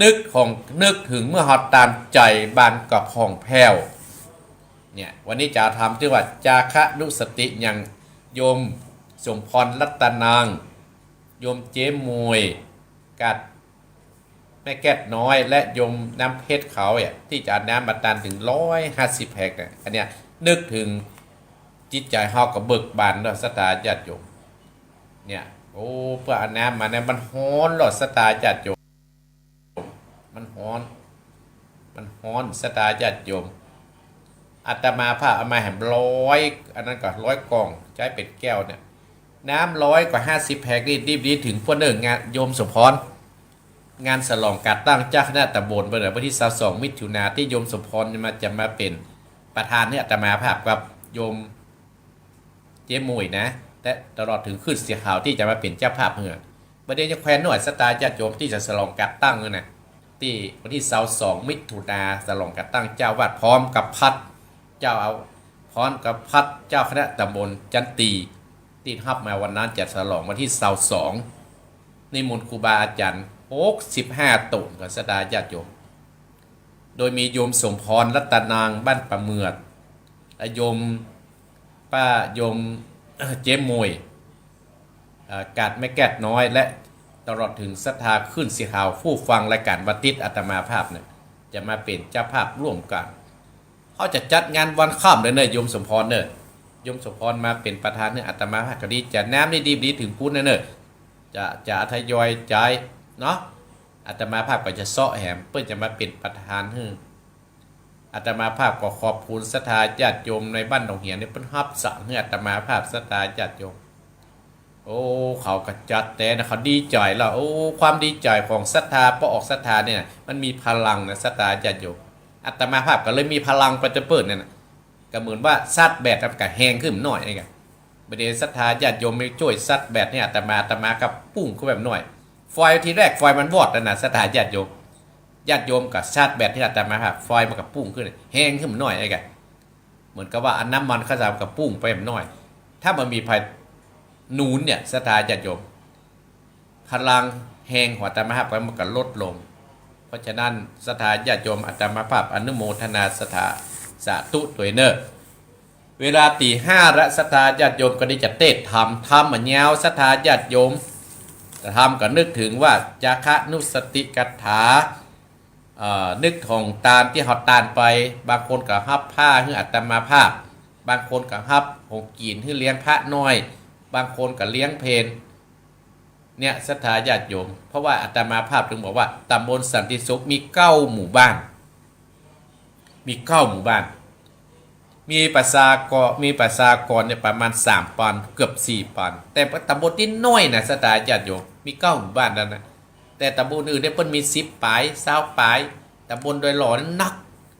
นึกของ นึกเถิงเมื่อเฮาตานใจ๋บานกระพ่องแผ้ว เนี่ย วันนี้จะเอาธรรมตี้ว่า จาคะนุสติ อย่างโยมสมพรรัตนัง โยมเจ๊หมวย กาดแม่แก้ดน้อย และโยมน้ำเพชรเขาเนี่ย ตี้จะเอาน้ำมาตานเถิงร้อยห้าสิบแพ็คเนี่ย อันเนี้ย นึกเถิงจิตใจ๋เฮาก็เบิกบานเนาะ ศรัทธาญาติโยม เนี่ย โอ้ เปื้อเอาน้ำมาเนี่ย มันฮ้อนเนาะ ศรัทธาญาติโยม มันฮ้อน มันฮ้อน ศรัทธาญาติโยม อาตมาภาพเอามาแหมร้อย อันนั้นก็ร้อยกล่อง ใจ๊เป๋นแก้วเนี่ย น้ำร้อยกว่าห้าสิบแพ็คนี่ รีบๆ เถิงพวกเน่อ งานโยมสมพร งานฉลองก๋านตั้งเจ้าคณะตำบลเปิ้นน่ะ วันตี้ซาวสองมิถุนา ตี้โยมสมพรจะมา จะมาเป๋นประธานหื้ออาตมาภาพกับโยมเจ๊หมวยนะ และตลอดเถิงขึ้นเสียขาวตี้จะมาเป๋นเจ้าภาพหื้อ บ่าเดี่ยวจะแควนหน่วย ศรัทธาญาติโยม ตี้จะฉลองก๋านตั้งนั่นน่ะ ตี้วันตี้ซาวสองมิถุนา ฉลองก๋านตั้งเจ้าวัด พร้อมกับพัด เจ้าเอา พร้อมกับพัดเจ้าคณะตำบลจันตี ตี้ฮับมาวันนั้นจะฉลองวันตี้ซาวสอง นิมนต์ครูบาอาจ๋ารย์หกสิบห้าต๋น ก็ศรัทธาญาติโยม โดยมีโยมสมพรรัตนางบ้านป่าเหมือด และโยมป้า โยม เอ่อ เจ๊หมวย เอ่อ กาดแม่แก้ดน้อย และตลอดเถิงศรัทธาคลื่นสีขาว ผู้ฟังรายก๋านวันอาทิตย์อาตมาภาพเนี่ย จะมาเป๋นเจ้าภาพร่วมกั๋น เฮาจะจัดงานวันค่ำเลยเน่อ โยมสมพรเน่อ โยมสมพรมาเป๋นประธานหื้ออาตมาภาพก็ดี จะน้ำนี่ดี ดีเถิงปู๊นเน่อ จะ จะทยอยใจ๊เนาะ อาตมาภาพก็จะเซาะแหม เปิ้นจะมาเป๋นประธานหื้อ อาตมาภาพก็ขอบคุณศรัทธาญาติโยมในบ้านหนองเหียนนี่ เปิ้นฮับสั่งหื้ออาตมาภาพ ศรัทธาญาติโยม โอ้ เขาก็จัดแต๊นะ เขาดีใจ๋แล้ว โอ้ ความดีใจ๋ของศรัทธา ป้อออกศรัทธาเนี่ย มันมีพลังนะ ศรัทธาญาติโยม อาตมาภาพก็เลยมีพลังไปจะเปิ้นเนี่ยนะ ก็เหมือนว่าชาร์จแบตมันก็แฮงขึ้นหน่อยไอ้กะ บ่าเดี่ยวศรัทธาญาติโยมมาจ้วยชาร์จแบตหื้ออาตมา อาตมาก็ปุ้งขึ้นแหมหน่อย ไฟทีแรกไฟมันวอดแล้วนะ ศรัทธาญาติโยม ญาติโยมก็ชาร์จแบตหื้ออาตมาภาพ ไฟมันก็ปุ้งขึ้น แฮงขึ้นหน่อยไอ้กะ เหมือนกับว่าเอาน้ำมันเข้าใส่มันก็ปุ้งไปแหมหน่อย ถ้าบ่มีไผหนุนเนี่ย ศรัทธาญาติโยม พลังแฮงของอาตมาภาพมันก็ลดลง เพราะฉะนั้นศรัทธาญาติโยม อาตมาภาพอนุโมทนาศรัทธา สาธุตวยเน่อ เวลาตี้ห้าละ ศรัทธาญาติโยมก็ได้จะเตศน์ธรรม ธรรมบ่ยาว ศรัทธาญาติโยม ธรรมก็นึกเถิงว่า จาคะนุสติกถา เอ่อ นึกของตานตี้เฮาตานไป บางคนก็ฮับผ้าหื้ออาตมาภาพ บางคนก็ฮับของกิ๋นหื้อเลี้ยงพระน้อย บางคนก็เลี้ยงเพล เนี่ย ศรัทธาญาติโยม เพราะว่าอาตมาภาพเถิงบอกว่า ตำบลสันติสุขมีเก้าหมู่บ้าน มีเก้าหมู่บ้าน มีประชากร มีประชากรเนี่ยประมาณสามปัน เกือบสี่ปัน แต่ตำบลตี้น้อยนะ ศรัทธาญาติโยม มีเก้าหมู่บ้านเท่านั้นนะ แต่ตำบลอื่นเนี่ยเปิ้นมีสิบป๋าย ซาวป๋าย ตำบลดอยหล่อนั้นนัก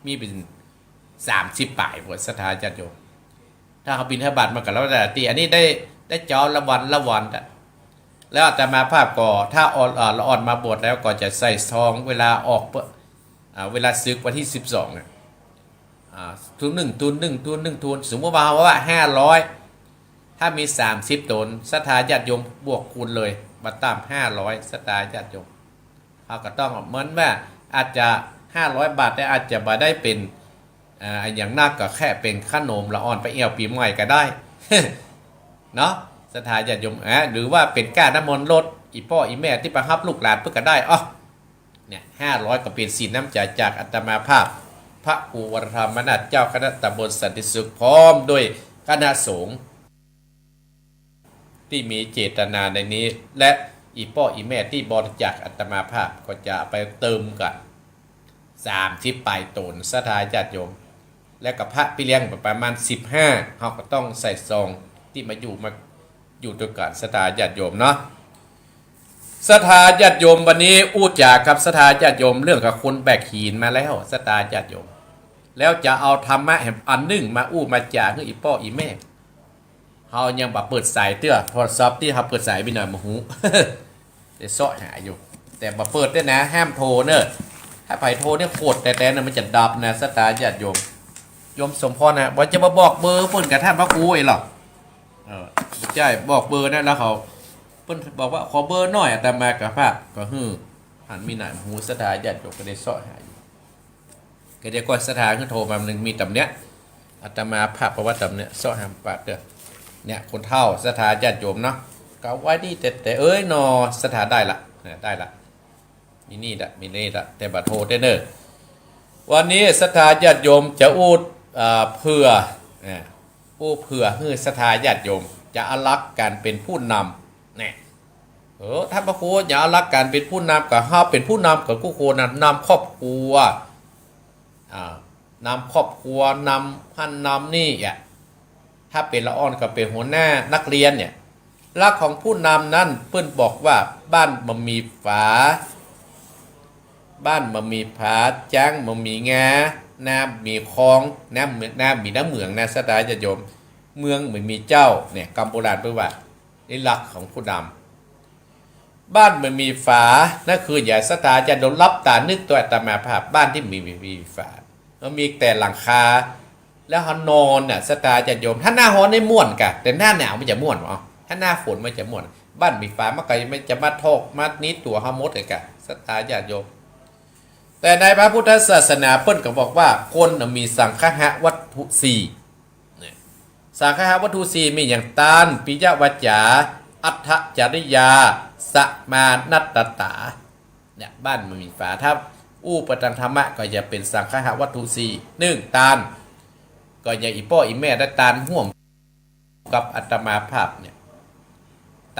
มีเป๋นสามสิบป๋ายพุ้น ศรัทธาญาติโยม ถ้าเฮาบิณฑบาตมาก็แล้วแต่ตี้ อันนี้ได้ ได้เจ๊าละวันละวันอะ แล้วอาตมาภาพก็ ถ้าอ่อน อ่า ละอ่อนมาบวชแล้วก็จะใส่ซองเวลาออกเปิ้น อ่า เวลาสึกวันตี้สิบสองอะ อ่า ทุนหนึ่ง ทุนหนึ่ง ทุนหนึ่ง ทุน สมมุติว่าเฮาว่าห้าร้อย ถ้ามีสามสิบต๋น ศรัทธาญาติโยมบวกคูณเลย บ่ต่ำห้าร้อย ศรัทธาญาติโยม เฮาก็ต้อง เหมือนว่าอาจจะห้าร้อยบาท แต่อาจจะบ่ได้เป๋น อ่า อย่างนักก็แค่เป๋นขนมละอ่อนไปแอ่วปี๋ใหม่ก็ได้ เนาะ ศรัทธาญาติโยม อ่า หรือว่าเป๋นก้าน้ำมนต์รถ อี่ป้ออี่แม่ตี้ไปฮับลูกหลานเปิ้นก็ได้ อ้อ เนี่ย ห้าร้อย ก็เป๋นศีลน้ำใจ๋จากอาตมาภาพ พระครูวรธรรมนาถ เจ้าคณะตำบลสันติสุข พร้อมด้วยคณะสงฆ์ตี้มีเจตนาในนี้ และอี่ป้ออี่แม่ตี้บริจาคอาตมาภาพก็จะไปเติมกั๋น สามสิบป๋ายต๋น ศรัทธาญาติโยม และก็พระปี้เลี้ยงประมาณสิบห้า เฮาก็ต้องใส่ซองตี้มาอยู่ มาอยู่ตวยกั๋น ศรัทธาญาติโยมเนาะ ศรัทธาญาติโยม วันนี้อู้จ๋ากับศรัทธาญาติโยมเรื่องกับคนแบกหินมาแล้ว ศรัทธาญาติโยม แล้วจะเอาธรรมะแหมอันนึ่งมาอู้มาจ๋าหื้ออี่ป้ออี่แม่ เฮายังบ่เปิดสายเตื้อ โทรศัพท์ตี้เฮาเปิดสายไปหน่อยบ่ฮู้ ได้เซาะหาอยู่ แต่บ่เปิดเตื้อนะ ห้ามโทรเน่อ ถ้าใผโทรเนี่ยโขดแต๊ๆ นะ มันจะดับนะ ศรัทธาญาติโยม โยมสมพรนะ บ่จะมาบอกเบอร์เปิ้นกับต้านพระครูเองหรอก เออ ใจ้ บอกเบอร์นะ แล้วเขา เปิ้นบอกว่าขอเบอร์หน่อย อาตมากับพระก็หื้อ หันมีหน้าหู ศรัทธาญาติโยมก็ได้เซาะหาอยู่ ก็เดี๋ยวก่อน ศรัทธาหื้อโทรมา มันมีต๋ำเนี้ย อาตมาภาพประวัติต๋ำเนี้ย เซาะหาปะเตื้อ เนี่ย คนเฒ่า ศรัทธาญาติโยมเนาะ ก็ไว้นี่แต่ แต่เอ้ยนอ ศรัทธาได้ละนะ ได้ละ มีนี่ละ มีนี่ละ แต่บ่โทรเตื้อเน่อ วันนี้ศรัทธาญาติโยมจะอู้ อ่า เผื่อ อ่า อู้เผื่อหื้อศรัทธาญาติโยม จะอาลักษณ์ก๋านเป๋นผู้นำ เนี่ย เออ ต้านพระครูจะอาลักษณ์ก๋านเป๋นผู้นำ ก็เฮาเป๋นผู้นำกั๋นกู้คนนะ นำครอบครัว อ่า นำครอบครัว นำหั้นนำนี่อะ ถ้าเป๋นละอ่อนก็เป๋นหัวหน้านักเรียนเนี่ย ลักษณ์ของผู้นำนั้นเปิ้นบอกว่าบ้านบ่มีฝา บ้านบ่มีฝา จ๊างบ่มีงา น้ำบ่มีคลอง น้ำ น้ำบ่มีน้ำเหมืองนะ ศรัทธาญาติโยม เมืองบ่มีเจ้า เนี่ย กำโบราณเปิ้นว่า นี่ลักษณ์ของผู้นำ บ้านบ่มีฝา นั่นคือ อย่าศรัทธาญาติโยมหลับต๋านึกตวยอาตมาภาพ บ้านตี้บ่มี บ่มีฝา มันมีแต่หลังคา แล้วเฮานอนน่ะ ศรัทธาญาติโยม ถ้าหน้าฮ้อนนี่ม่วนก่ะ แต่หน้าหนาวมันจะม่วนเหรอ ถ้าหน้าฝนมันจะม่วน บ้านบ่มีฝามันก็จะมาทอกมาหนีตั๋วเฮาหมดเลยก่ะ ศรัทธาญาติโยม แต่ในพระพุทธศาสนาเปิ้นก็บอกว่าคนน่ะมีสังคหวัตถุสี่ เนี่ย สังคหวัตถุสี่มีอย่าง ตาน ปิยวาจา อัตถจริยา สมานัตตา เนี่ย บ้านบ่มีฝา ถ้าอู้ไปต๋ามธรรมะก็จะเป๋นสังคหวัตถุสี่ นึ่ง ตาน ก็อย่างอี่ป้ออี่แม่ได้ตานฮ่วมกับอาตมาภาพเนี่ย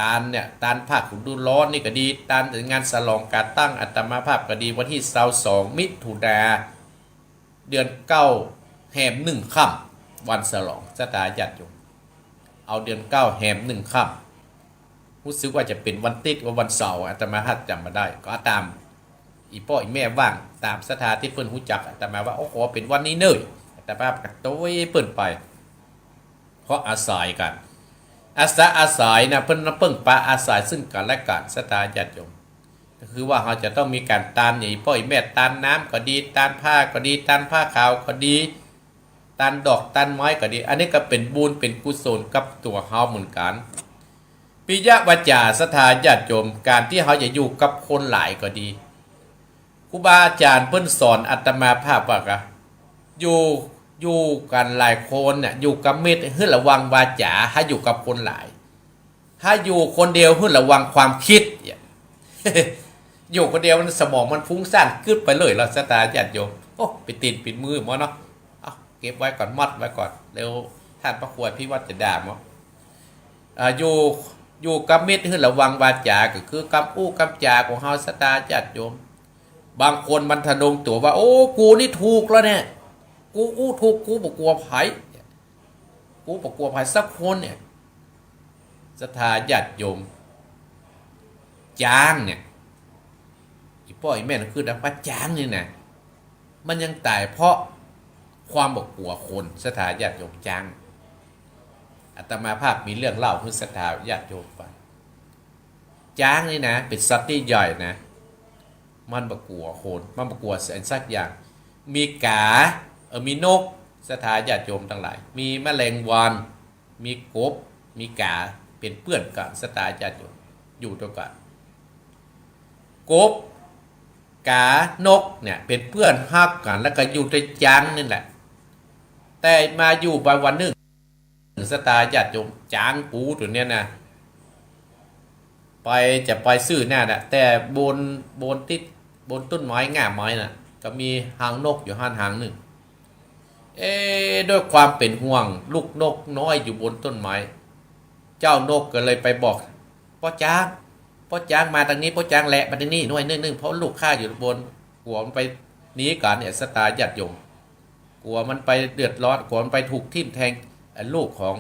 ตานเนี่ย ตานผ้าขนหนูร้อนนี่ก็ดี ตานงานฉลองก๋านตั้งอาตมาภาพก็ดี วันตี้ซาวสองมิถุนา เดือนเก้า แฮมนึ่งค่ำ วันฉลอง ศรัทธาญาติโยม เอาเดือนเก้า แฮมนึ่งค่ำ ฮู้สึกว่าจะเป๋นวันติ๊ด ว่าวันเสาร์ อาตมาภาพจ๋ำบ่ได้ ก็ต๋ามอี่ป้ออี่แม่ว่า ต๋ามศรัทธาตี้เปิ้นฮู้จักอาตมาว่า โอ้ ขอเป๋นวันนี้เน่อ อาตมาภาพก็ตวยเปิ้นไป เพราะอาศัยกั๋น อาสาอาศัยนะ เปิ้นเปิ้งปาอาศัยซึ่งกั๋นและกั๋น ศรัทธาญาติโยม ก็คือว่าเฮาจะต้องมีก๋านตานอย่างอี่ป้ออี่แม่ ตานน้ำก็ดี ตานผ้าก็ดี ตานผ้าขาวก็ดี ตานดอกตานไม้ก็ดี อันนี้ก็เป๋นบุญเป๋นกุศลกับตั๋วเฮาเหมือนกั๋น ปิยวาจา ศรัทธาญาติโยม ก๋านตี้เฮาจะอยู่กับคนหลายก็ดี ครูบาอาจ๋ารย์เปิ้นสอนอาตมาภาพว่ากะ อยู่ อยู่กั๋นหลายคนเนี่ย อยู่กับมิตรหื้อระวังวาจ๋า ถ้าอยู่กับคนหลาย ถ้าอยู่คนเดียวหื้อระวังความกึ๊ดเนี่ย อยู่คนเดียวมันสมองมันฟุ้งซ่านกึ๊ดไปเลย ศรัทธาญาติโยม โอ้ ปิดตี๋นปิดมือหมดเนาะ เอาเก็บไว้ก่อน มัดไว้ก่อน แล้วต้านพระครูอภิวัตรจะด่าหมด อ่า อยู่ อยู่กับมิตรหื้อระวังวาจ๋า ก็คือกำอู้กำจ๋าของเฮา ศรัทธาญาติโยม บางคนมันทะนงตั๋วว่า โอ้ กูนี่ถูกแล้วเนี่ย กูอู้ถูก กูบ่กั๋วใผ กูบ่กั๋วใผสักคนเนี่ย ศรัทธาญาติโยม จ๊างเนี่ย อี่ป้ออี่แม่ต้องกึ๊ดนะว่าจ๊างนี่นะ มันยังต๋ายเพราะความบ่กั๋วคน ศรัทธาญาติโยม จ๊าง อาตมาภาพมีเรื่องเล่าหื้อศรัทธาญาติโยมฟัง จ๊างนี่นะ เป๋นสัตว์ตี้ใหญ่นะ มันบ่กั๋วคน มันบ่กั๋วสักอย่าง มีกา เออ มีนก ศรัทธาญาติโยมตังหลาย มีแมลงวัน มีกบ มีกา เป๋นเปื้อนกั๋น ศรัทธาญาติโยม อยู่ตวยกั๋น กบ กา นกเนี่ย เป๋นเปื้อนฮักกั๋น แล้วก็อยู่ตวยจ๊างนี่แหละ แต่มาอยู่ไปวันนึ่ง ศรัทธาญาติโยม จ๊างกูตั๋วเนี้ยนะ ไป จะไปซื้อแน่น่ะ แต่บน บนติ๊ด บนต้นไม้ง่าไม้น่ะ ก็มีหางนกอยู่หั้นหางนึ่ง เอ๊ะ ด้วยความเป๋นห่วงลูกนกน้อยอยู่บนต้นไม้ เจ้านกก็เลยไปบอก ป้อจ๊าง ป้อจ๊างมาตางนี้ ป้อจ๊างแหละมาตางนี้หน้อยนึ่ง เพราะลูกข้าอยู่บน กั๋วมันไปหนีกั๋นเนี่ย ศรัทธาญาติโยม กั๋วมันไปเดือดร้อน กั๋วมันไปถูกทิ่มแทง เอ่อ ลูกของ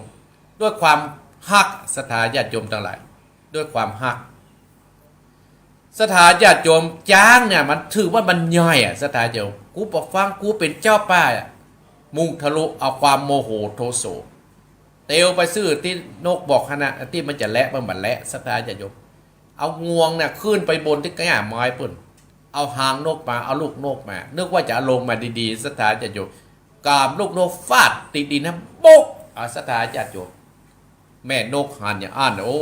ด้วยความฮัก ศรัทธาญาติโยมตังหลาย ด้วยความฮัก ศรัทธาญาติโยม จ๊างเนี่ยมันถือว่ามันใหญ่อะ ศรัทธาญาติโยม กูบ่ฟัง กูเป๋นเจ้าป่าอะ มุ่งทะลุเอาความโมโหโทโส เตียวไปซื่อตี้นกบอกหั้นนะ ตี้มันจะแหละ มันบ่แหละ ศรัทธาญาติโยม เอางวงเนี่ยขึ้นไปบนตี้ก้าไม้ปู๊น เอาหางนกมา เอาลูกนกมา นึกว่าจะเอาลงมาดีๆ ศรัทธาญาติโยม ก้ามลูกนกฟาดติดดินนะ โป๊ะ อ่ะ ศรัทธาญาติโยม แม่นกหันอย่างอั้น โอ้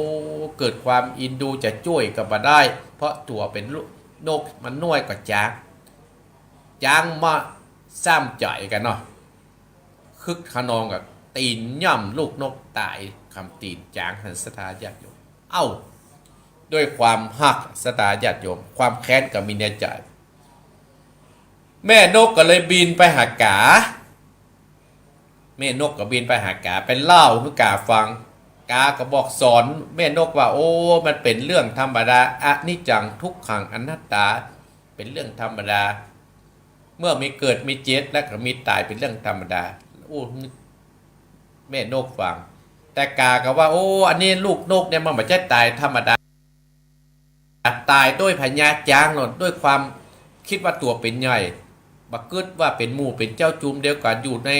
เกิดความอินดูจะจ้วยก็บ่ได้ เพราะตั๋วเป๋นลูกนกมันน้อยกว่าจ๊าง จ๊างมาซ้ำใจ๋กั๋นเนาะ คึกคะนองกับตี๋นย่ำลูกนกต๋าย กำตี๋นจ๊างหั้น ศรัทธาญาติโยม เอ้า ด้วยความฮัก ศรัทธาญาติโยม ความแค้นก็มีในใจ๋ แม่นกก็เลยบินไปหากา แม่นกก็บินไปหากา ไปเล่าหื้อกาฟัง กาก็บอกสอนแม่นกว่า โอ้ มันเป๋นเรื่องธรรมดา อนิจจัง ทุกขัง อนัตตา เป๋นเรื่องธรรมดา เมื่อมีเกิดมีเจ็บแล้วก็มีต๋าย เป๋นเรื่องธรรมดา อู้ แม่นกฟัง แต่กาก็ว่า โอ้ อันนี้ลูกนกเนี่ยมันบ่ใจ้ต๋ายธรรมดา ต๋ายด้วยพญาจ๊างโน่น ด้วยความกึ๊ดว่าตั๋วเป๋นใหญ่ บ่กึ๊ดว่าเป๋นหมู่เป๋นเจ้าจุมเดียวกั๋น อยู่ใน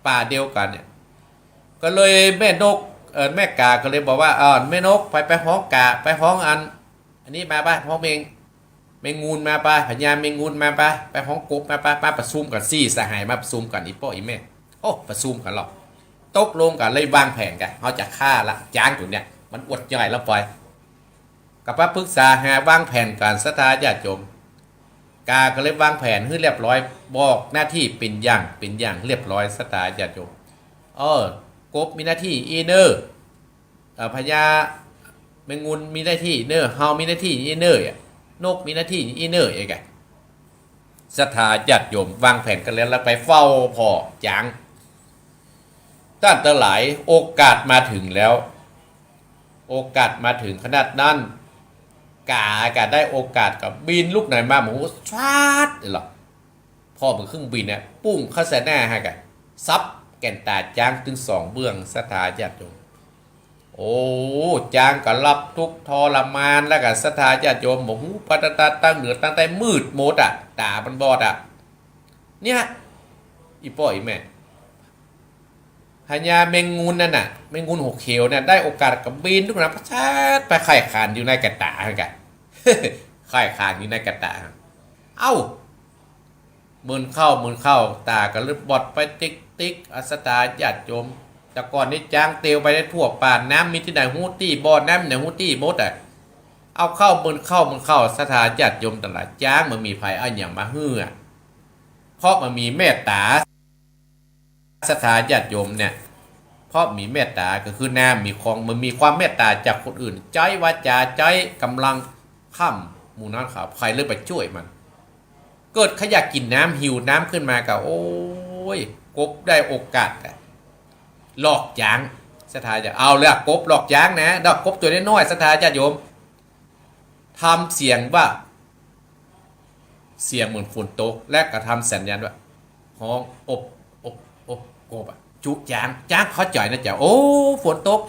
ป่าเดียวกั๋นเนี่ย ก็เลยแม่นก เอ่อ แม่กาก็เลยบอกว่า เออ แม่นก ไป ไปฮ้องกา ไปฮ้องอัน อันนี้มาไป ฮ้องแมง แมงงูนมาไป พญาแมงงูนมาไป ไปฮ้องกบมาไป มาประชุมกั๋น สี่สหายมาประชุมกั๋น อี่ป้ออี่แม่ โอ้ ประชุมกั๋นหรอก ตกลงกั๋นเลยวางแผนกั๋น เฮาจะฆ่าละจ๊างตั๋วเนี่ย มันอวดใหญ่แล้วไป ก็มาปรึกษาหาวางแผนกั๋น ศรัทธาญาติโยม กาก็เลยวางแผนหื้อเรียบร้อย บอกหน้าตี้เป๋นอย่างเป๋นอย่างเรียบร้อย ศรัทธาญาติโยม เออ กบมีหน้าตี้อี้เน่อ เอ่อ พญาแมงงูนมีหน้าตี้เน่อ เฮามีหน้าตี้อี้เน่อ นกมีหน้าตี้อี้เน่อ เอ๊ะกะ ศรัทธาญาติโยม วางแผนกั๋นแล้ว แล้วไปเฝ้าผ่อจ๊าง ต้านตังหลาย โอกาสมาเถิงแล้ว โอกาสมาเถิงขนาดนั้น กาก็ได้โอกาสก็บินลุกไหนมา โอ้โห ชาดเลยเหรอ ผ่อเหมือนเครื่องบินเนี่ย ปุ้งเข้าใส่หน้าหั้นกะ สับแก่นต๋าจ๊างตึงสองเบื้อง ศรัทธาญาติโยม โอ้ จ๊างก็รับทุกข์ทรมาน แล้วก็ศรัทธาญาติโยม โอ้โห ปัตตะตัด ตั้งเหนือตั้งใต้มืดหมดอะ ต๋ามันบอดอะ เนี่ย อี่ป้ออี่แม่ พญาแมงงูนนั่นน่ะ แมงงูนหกเขียวเนี่ย ได้โอกาสก็บินลุกนะ พัดไปไขว่ขานอยู่ในกะต๋าหั้นกะ ไขว่ขานอยู่ในกะต๋า เอ้า มืนเข้า มืนเข้า ต๋าก็เลยบอดไปติ๊กติ๊ก อ่ะ ศรัทธาญาติโยม แต่ก่อนนี้จ๊างเตียวไปได้ทั่วป่า น้ำมีตี้ไหนฮู้ตี้ บ่อน้ำมีตี้ไหนฮู้ตี้หมดอะ เอาเข้า มืนเข้า มืนเข้า ศรัทธาญาติโยมตังหลาย จ๊างมันมีภัยเอาหยังมาหื้ออะ เพราะมันมีเมตต๋า ศรัทธาญาติโยมเนี่ย เพราะมีเมตต๋าก็คือน้ำมีของ มันมีความเมตต๋าจากคนอื่น ใจ๊วาจา ใจ๊ก๋ำลัง ค่ำหมู่นั้นเขา ใผเลยไปจ้วยมัน เกิดใค่อยากกิ๋นน้ำ หิวน้ำขึ้นมาก็ โอ้ย กบได้โอกาสอะ หลอกจ๊าง ศรัทธาจะเอาเลยอะ กบหลอกจ๊างนะ ดอกกบตั๋วน้อยๆ ศรัทธาญาติโยม ทำเสียงว่า เสียงเหมือนฝนตก และก็ทำสัญญาณว่า ฮ้องอบ อบ อบ กบอะ จุ๊จ๊าง จ๊างเข้าใจ๋นะเจ้า โอ้ ฝนตก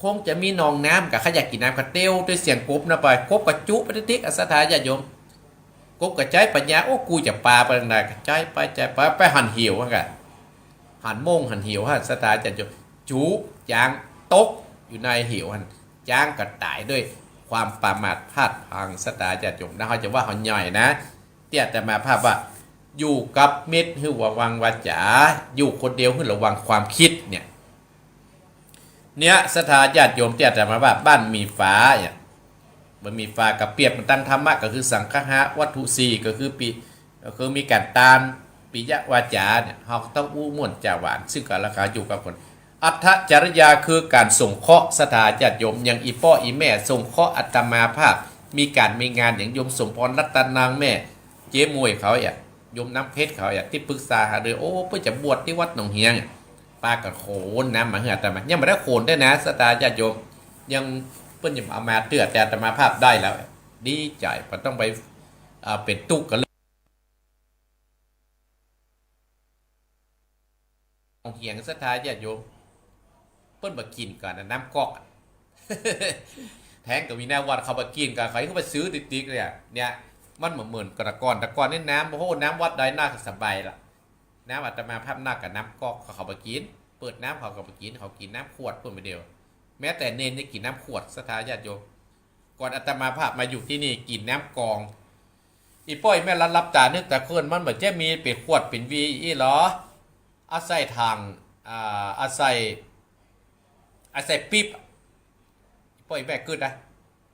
คงจะมีหนองน้ำ ก็ใค่อยากกิ๋นน้ำ ก็เตียวตวยเสียงกบนะไป กบก็จุ๊ไปติ๊กติ๊ก อ่ะ ศรัทธาญาติโยม กบก็ใจ๊ปัญญา โอ้ กูจะปาไปตางใด ก็ใจ๊ไป ใจ๊ไป ไปหันเหวหั้นกะ หันโม่งหันเหวหั้น ศรัทธาญาติโยม จุ๊จ๊างตกอยู่ในเหวหั้น จ๊างก็ต๋ายด้วยความประมาทพลาดพลั้ง ศรัทธาญาติโยมนะ เฮาจะว่าเฮาใหญ่นะ ตี้อาตมาภาพว่า อยู่กับมิตรหื้อระวังวาจา อยู่คนเดียวหื้อระวังความกึ๊ดเนี่ย เนี่ย ศรัทธาญาติโยม ตี้อาตมาว่า บ้านมีฟ้าเนี่ย บ่มีฟ้าก็เปรียบเหมือนตังธรรมะ ก็คือสังคหะวัตถุสี่ ก็คือปิ ก็คือมีก๋านตาน ปิยวาจาเนี่ย เฮาก็ต้องอู้ม่วนจ๋าหวาน ซึ่งกั๋นและกั๋น อยู่กับคน อัตถจริยาคือก๋านสงเคราะห์ ศรัทธาญาติโยม อย่างอี่ป้ออี่แม่สงเคราะห์อาตมาภาพ มีก๋านมีงาน อย่างโยมสมพรรัตนัง แม่เจ๊มวยเขาเนี่ย โยมน้ำเพชรเขาอะ ตี้ปรึกษาหารือ โอ้ เปิ้นจะบวชตี้วัดหนองเฮียงอะ ปากั๋นโขนน้ำมาหื้ออาตมา ยังบ่ได้โขนเตื้อนะ ศรัทธาญาติโยม ยัง เปิ้นยังเอามาเตื้อ แต่อาตมาภาพได้แล้ว ดีใจ๋ บ่ต้องไป อ่า เป๋นตุ๊กข์กั๋นเลย หนองเฮียง ศรัทธาญาติโยม เปิ้นบ่กิ๋นกั๋นนะ น้ำก๊อกอะ แถมก็มีหน้าวัดเขาบ่กิ๋นกั๋น เขายังไปซื้อติ๊กๆ เลยอะ เนี่ย มันบ่เหมือนแต่ก่อน แต่ก่อนนี่น้ำ โอ้โห น้ำวัดใดน่าสบายละ น้ำอาตมาภาพน่ากับน้ำก๊อก เขา เขาบ่กิ๋น เปิดน้ำเขาก็บ่กิ๋น เขากิ๋นน้ำขวดเปิ้นไปเดียว แม้แต่เณรยังกิ๋นน้ำขวด ศรัทธาญาติโยม ก่อนอาตมาภาพมาอยู่ตี้นี่กิ๋นน้ำกอง อี่ป้ออี่แม่หลับต๋านึกต๋าเคลิ้น มันบ่ใจ้มีเป๋นขวดเป๋นวีอี้หรอ อาศัยถัง อ่า อาศัย อาศัยปิ๊บ อี่ป้ออี่แม่กึ๊ดนะ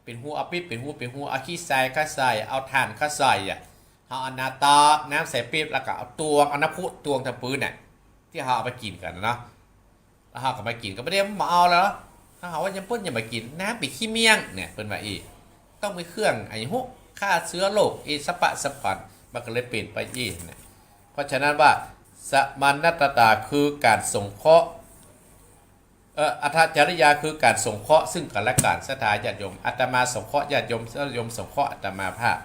เป๋นฮูเอาปิ๊บ เป๋นฮู เป๋นฮู เอาขี้ทรายเข้าใส่ เอาถ่านเข้าใส่อะ เฮาเอาน้ำตักน้ำใส่ปิ๊บ แล้วก็เอาตวง เอาน้ำพุตวงตางปืนน่ะ ตี้เฮาเอาไปกิ๋นกั๋นน่ะเนาะ แล้วเฮาก็มากิ๋น ก็บ่ได้มาเอาแล้ว ถ้าหากว่ายังเปิ้นยังมากิ๋น น้ำเป๋นขี้เมี่ยงเนี่ย เปิ้นว่าอี้ ต้องมีเครื่อง ไอ้ฮุ ฆ่าเชื้อโรค ไอ้สะปะสะปัน มันก็เลยเป๋นไปอี้เนี่ย เพราะฉะนั้นว่า สมานตตา คือก๋านสงเคราะห์ เอ่อ อัตตจริยา คือก๋านสงเคราะห์ซึ่งกั๋นและกั๋น ศรัทธาญาติโยม อาตมาสงเคราะห์ญาติโยม ญาติโยมสงเคราะห์อาตมาภาพ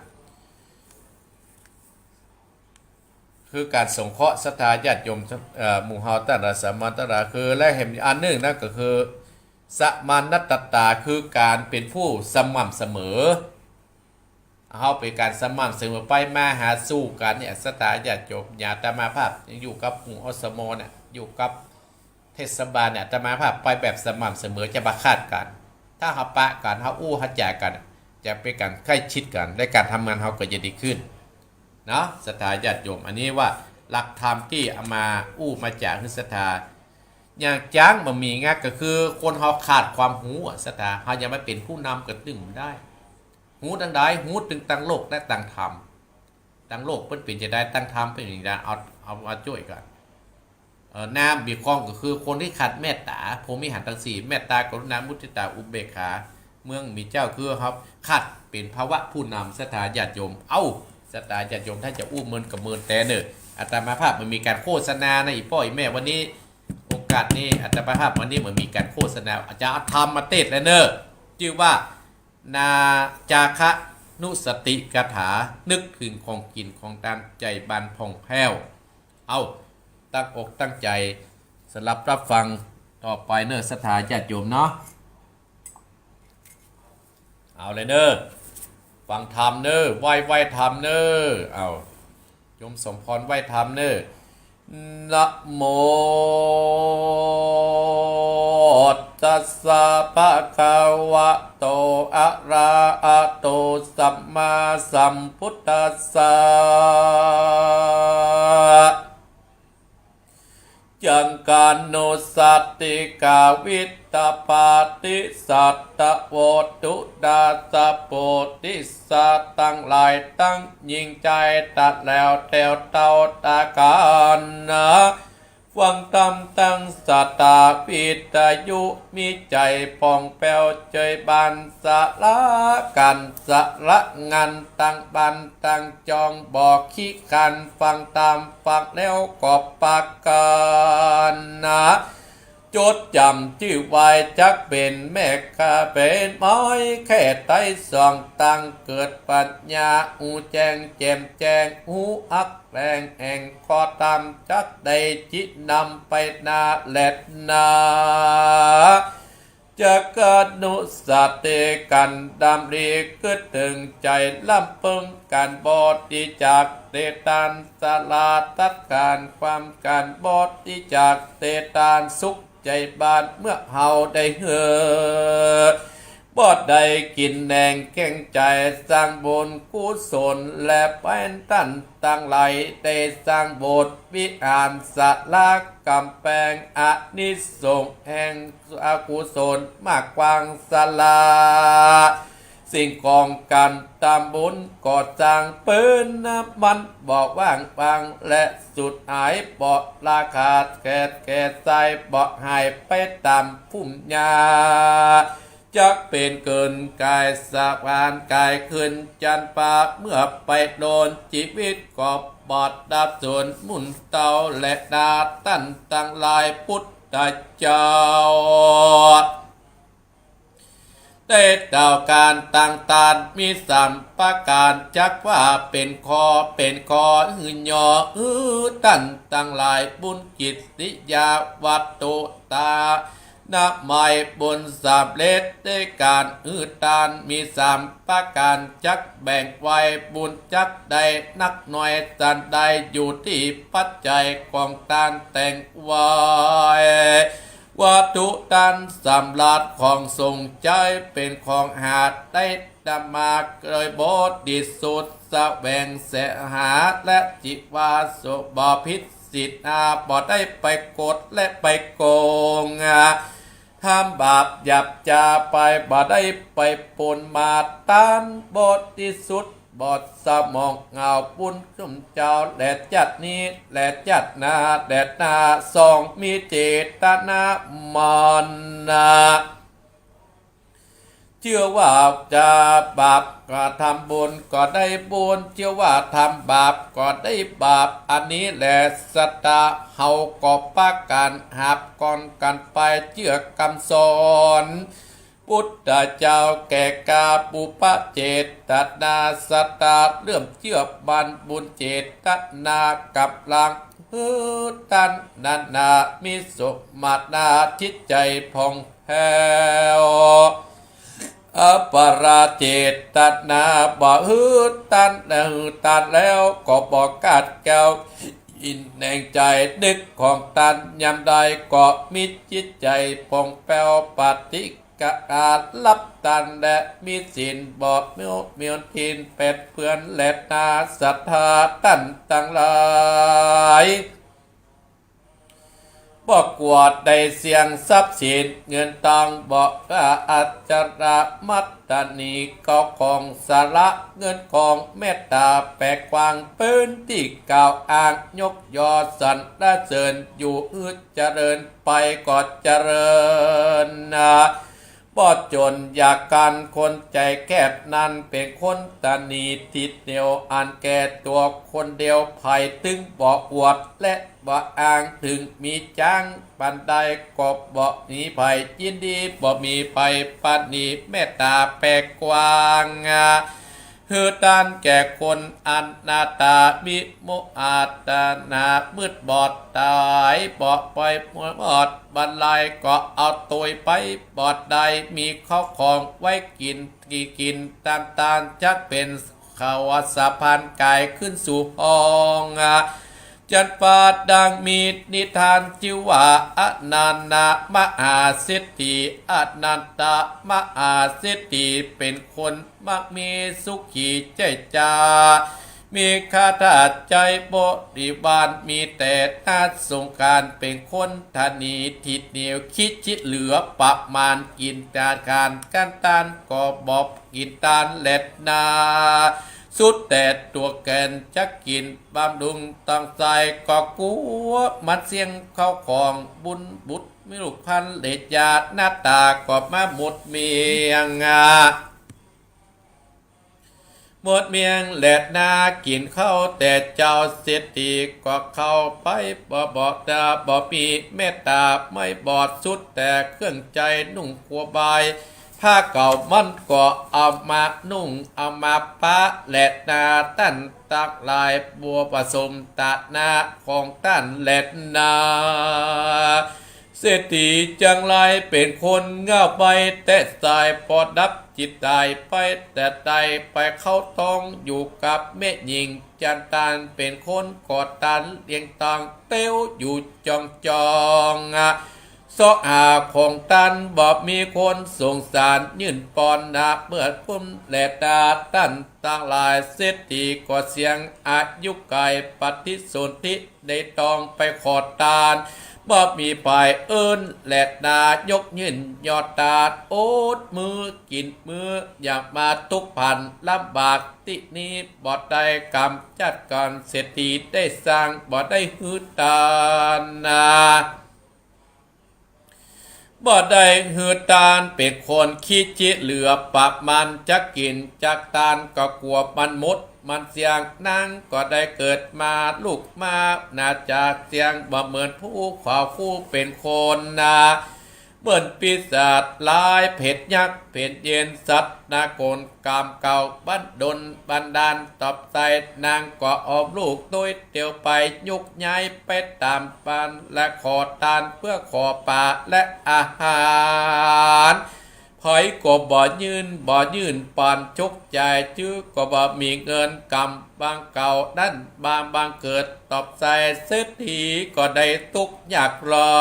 คือก๋านสงเคราะห์ศรัทธาญาติโยม เอ่อ หมู่เฮาตังหลาย สมานตตา คือ และแหมอันนึ่งนั้นก็คือ สมานตตา คือก๋านเป๋นผู้สม่ำเสมอ เฮาเป๋นก๋านสม่ำเสมอไปมาหาสู่กั๋นเนี่ย ศรัทธาญาติโยม อย่างอาตมาภาพยังอยู่กับหมู่ อสม เนี่ย อยู่กับเทศบาลเนี่ย อาตมาภาพไปแบบสม่ำเสมอ จะบ่ขาดกั๋น ถ้าเฮาปะกั๋น เฮาอู้เฮาจ๋ากั๋น จะเป๋นก๋านใกล้ชิดกั๋น และก๋านทำงานเฮาก็จะดีขึ้น เนาะ ศรัทธาญาติโยม อันนี้ว่าหลักธรรมตี้เอามาอู้มาจ๋าหื้อศรัทธา อย่างจังบ่มีงักก็คือคนเฮาขาดความฮู้อะ ศรัทธา เฮาจะมาเป๋นผู้นำก็นึ่งบ่ได้ ฮู้ตังใด ฮู้ตึงตังโลกและตังธรรม ตังโลกเปิ้นเป๋นจาใด ตังธรรมเปิ้นเป๋นจาใด เอา เอามาจ้วยกั๋น เอ่อ น้ำบีคองก็คือคนตี้ขาดเมตต๋า พรหมวิหารตังสี่ เมตต๋า กรุณา มุทิตา อุเบกขา เมื่อมีเจ้าคือเฮาขาดเป๋นภาวะผู้นำ ศรัทธาญาติโยม เอ้า ศรัทธาญาติโยม ถ้าจะอู้เมินก็เมินแต๊เน่อ อาตมาภาพบ่มีก๋านโฆษณานะ อี่ป้ออี่แม่ วันนี้ โอกาสนี้ อาตมาภาพวันนี้บ่มีก๋านโฆษณา อาจารย์เอาธรรมมาเตศน์แล้วเน่อ จื้อว่า นา จาคะนุสติคาถา นึกถึงของกิ๋นของตาง ใจ๋บานผ่องแผ้ว เอ้า ตั้งอกตั้งใจ๋สดับรับฟังต่อไปเน่อ ศรัทธาญาติโยมเนาะ เอาเลยเน่อ ฟังธรรมเน่อ ไหว้ ไหว้ธรรมเน่อ เอ้า โยมสมพรไหว้ธรรมเน่อ นะโมตัสสะ ภะคะวะโต อะระหะโต สัมมาสัมพุทธัสสะ จังกานุสติกาวิตตปาติสัตตะโวตุดาสะโพธิสัตว์ตังหลายตังยิ่งใจ๋ตัดแล้วแต๋วเต้าต๋ากั๋นนะ ฟังธรรมตังศรัทธาวิทยุ มีใจ๋ผ่องแผ้วเจิยบานสาระก๋านสาระงานตังบ้านตังจอง บ่ขี้คร้านฟังธรรม ฟังแล้วก็ปากกั๋นนะ จดจ๋ำจื้อไว้จักเป๋นแม่ค้าเป๋นไม้แค่ไต้สองตัง เกิดปัญญาฮู้แจ้งแจ่มแจ้ง ฮู้อักแหล่งแห่งข้อธรรม จักได้จิตนำไปนาแลนา จักกานุสติกั๋นดำริกึ๊ดเถิงใจ๋ลำเปิง ก๋านบริจาคเตตานสละตัดก๋านความ ก๋านบริจาคเตตานสุข ใจ๋บานเมื่อเฮาได้เฮอ บ่ได้กิ๋นแหนงแข็งใจ๋ สร้างบุญกุศลและแป้นต้านตังหลาย ได้สร้างโบสถ์วิหารศาลาก๋ำแปง อานิสงส์แห่งอกุศลมากกว้างสละ สิ่งของก๋านตำบุญก่อสร้างเปิ้นนะ มันบ่ว่างเปล่าและสูญหาย บ่ระคาดแคลนแคลนสาย บ่หายไปต๋ามภูมิญา จักเป๋นเกินก๋ายสวรรค์ก๋ายขึ้นจันทร์ฟ้า เมื่อไปโดนจีวิตก็ บรรดาส่วนมุนเตาแลนา ต้านตังหลาย ปุทธเจ้า ได้กล่าวก๋านตังตานมีสามประก๋าน จักว่าเป๋นข้อ เป๋นข้อหื้อย่อ หื้อต้านตังหลาย บุญกิริยาวัตถุตา นะ หมายบุญสำเร็จด้วยก๋านหื้อตานมีสามประก๋าน จักแบ่งไว้บุญจักได้นักน้อยสันใด อยู่ตี้ปัจจัยของตานแต่งไว้ วัตถุตานสำราญของสงฆ์ใจ๊ เป๋นของหาได้ ธรรมาโดยบริสุทธิ์ แสวงแสหา และจิตวาสบพิษสิทธา บ่ได้ไปกดและไปโกง ทำบาปหยาบจ๊าไป บ่ได้ไปปล้นมา ตานบริสุทธิ์ บอดสมอง เอาบุญซุมเจ้า แลจาตินี้ แลจาติหน้า แลหน้าสอง มีเจตนาหมั่นนะ จื้อว่าจะบาปก็ทำบุญก็ได้บุญ จื้อว่าทำบาปก็ได้บาป อันนี้แหละสัตตา เฮาก็ปากั๋นหาบก๋อนกั๋นไป เจื้อกำสอน พุทธเจ้าแก่กล้า ปุพพะเจตนาสัตตา เลื่อมเจื้อมั่นบุญเจตนากำลัง หื้อตานนั้นนา มีสมมาตรนา จิตใจ๋ผ่องแผ้ว อัปราเจตนา บ่หื้อตาน หื้อตานแล้วก็บ่ขาดแคลว อินแห่งใจ๋นึกของตานยามใด ก็มีจิตใจ๋ผ่องแผ้ว ปฏิฆารับตานและมีศีล บ่มี มีทินแปดเปื้อน แลนาสัตตาต้านตังหลาย บ่กลัวได้เสี้ยงทรัพย์สินเงินตอง บ่ว่าอัจฉรามัตตานี เข้าของสาระเงินของ เมตต๋าแผ่กว้าง เป๋นตี้กล่าวอ้างยกยอสรรเสริญอยู่ หื้อเจริญไปก็เจริญนะ บ่จ๋นอยากก๋าน คนใจ๋แคบนั้นเป๋นคนตนีทีเดียว อันแก่ตั๋วคนเดียว ใผตึงบ่อวดและบ่อ้าง เถิงมีจ๊างปานใดก็บ่มีใผยินดี บ่มีใผปราณี เมตต๋าแผ่กว้าง หื้อตานแก่คนอนาถา มีมุอาตนามืดบอดต๋าย บ่ไปหมดบันไลก็เอาตวยไปบ่ได้ มีเข้าของไว้กิ๋น กิ๋น กิ๋นต๋ามตาน จักเป๋นเขาสะพานก๋ายขึ้นสู่ห้องจันฟ้า ดังมีนิทานจื้อว่า อนันทมหาเศรษฐี อนันทมหาเศรษฐีเป๋นคน มักมีสุขีใจ๊จ้า มีข้าทาสใจ๊บริวาร มีแต่นาสงสาร เป๋นคนตนีทีเหนียว ขี้จิเหลือประมาณ กิ๋นอาหารก๋านตานก็บ่กิ๋นตานแลนา สุดแต่ตั๋วแก่นจะกิ๋นบำรุงต๋องใจ๋ ก็กั๋วมันเสี้ยงเข้าของบุญบุตร มีลูกพันเลขญาติ นาต๋าก็มาหมดเมียง หมดเมียงแลนา กิ๋นข้าวแต่เจ๊า เศรษฐีก็เข้าไป บ่ บ่ บ่มีเมตต๋า ไม่บอด สุดแต่เครื่องใจ๊นุ่งควบาย ผ้าเก่ามันก็เอามานุ่ง เอามาปะแลนา ต้านตังหลาย บัวผสมต๋าหน้าของต้านแลนา เศรษฐีจังไรเป๋นคนง่าวไป แต่สายปอดับจิตต๋ายไป แต่ได้ไปเข้าท้องอยู่กับแม่ญิง จันตานเป๋นคนก่อตานเลี้ยงตอง เตี้ยวอยู่จ่องจ่อง เสาะหาของตานบ่มีคนสงสารยื่นปอนนา เมื่อปุ้นแลนา ต้านตังหลาย เศรษฐีก็เสี้ยงอายุก๋าย ปฏิสนธิ ได้ต้องไปขอตาน บ่มีใผเอิ้นแลนา ยกยื่นยอดตาน อดมื้อกิ๋นมื้อ อย่ามาตุ๊กข์พันลำบากตี้นี้ บ่ได้ก๋ำจัดก๋าน เศรษฐีได้สร้าง บ่ได้หื้อตานนา เ บ่ได้หื้อตาน เป๋นคนขี้จิเหลือประมาณ จักกิ๋นจักตานก็กั๋วมันหมดมันเสี้ยง นางก็ได้เกิดมาลูกมา นาจากเสี้ยง บ่เหมือนผู้ขวาคู่เป๋นคนนา เหมือนปีศาจร้ายเผด็จยักษ์เผด็จเย็น สัตว์นรกลกรรมเก่าบันดลบันดาลตอบใส่ นางก็เอาลูกโตยเตียวไป ยกย้ายไปต๋ามบ้าน และขอตานเปื้อขอป๋าและอาหาร ใผก็บ่ยื่น บ่ยื่นปัน จกจ่ายจื้อก็บ่มีเงินกำ บางเก่านั้นบาง บางเกิดตอบใส่ เศรษฐีก็ได้ตุ๊กข์ยากไร้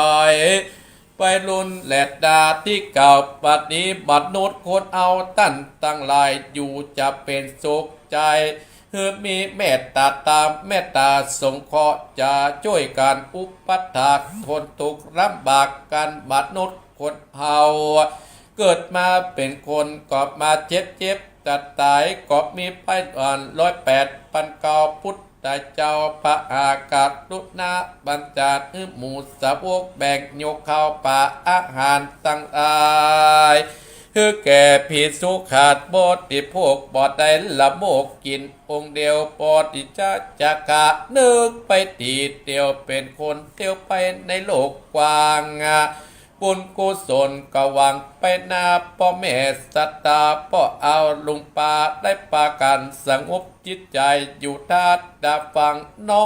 ไปลุนแลดาตี้เก่า บัดนี้มนุษย์คนเอาต้านตังหลาย อยู่จะเป๋นสุขใจ๋ หื้อมีเมตต๋าต๋าม เมตต๋าสงเคราะห์ จะจ้วยกั๋นอุปัฏฐาก ทนตุ๊กข์ลำบากกั๋น มนุษย์คนเฮา เกิดมาเป๋นคนก็มาเจ็บ เจ็บจะต๋าย ก็มีไปอ่อนร้อยแปดปันเก้า พุทธเจ้าพระอาการุณาบัญชาหื้อหมู่สาวกแบ่งยกข้าวป๋าอาหารตังหลาย หื้อแก่ภิกขุขาดบริโภค บ่ได้ละโมบกิ๋นองค์เดียว ปฏิจจาคะนึกไปตี้เตียว เป๋นคนเตียวไปในโลกกว้าง บุญกุศลก็หวังไปนา ป้อแม่ศรัทธา ป้ออาลุงป้า ได้ปากั๋นสงบจิตใจ๋ อยู่ตาดาฟัง น้อ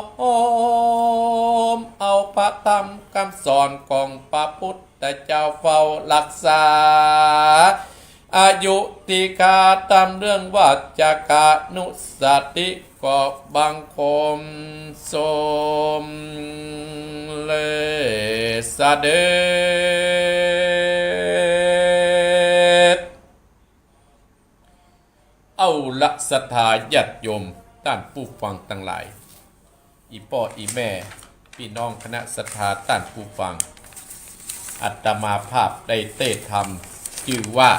มเอาพระธรรมกำสอนของพระพุทธเจ้าเฝ้ารักษา อายุติกาต๋ามเรื่องวาจกานุสติ ก็บังคมสมเร็จเสด็จ เอาละศรัทธาญาติโยมต้านผู้ฟังตังหลาย อี่ป้ออี่แม่ ปี้น้องคณะศรัทธาต้านผู้ฟัง อาตมาภาพได้เตศน์ธรรมจื้อว่า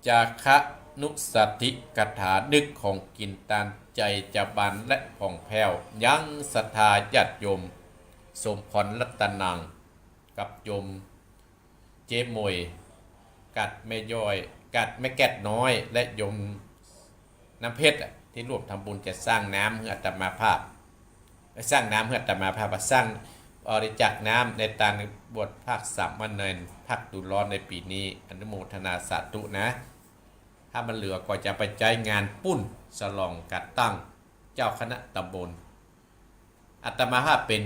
จาคะนุสติกถา นึกของกิ๋นตานใจ๋จะบานและผ่องแผ้ว ยังศรัทธาญาติโยม สมพรรัตนัง กับโยมเจ๊มวย กัดแม่ย้อย กัดแม่แก๊ดน้อย และโยมน้ำเพชรอะ ตี้ร่วมทำบุญจะสร้างน้ำหื้ออาตมาภาพ สร้างน้ำหื้ออาตมาภาพ สร้างบริจาคน้ำในตานบวชภาคสามเณรภาคฤดูร้อนในปี๋นี้ อนุโมทนาสาธุนะ ถ้ามันเหลือก็จะไปใจ๊งานปุ้นฉลองก๋านตั้งเจ้าคณะตำบล อาตมาภาพเป๋น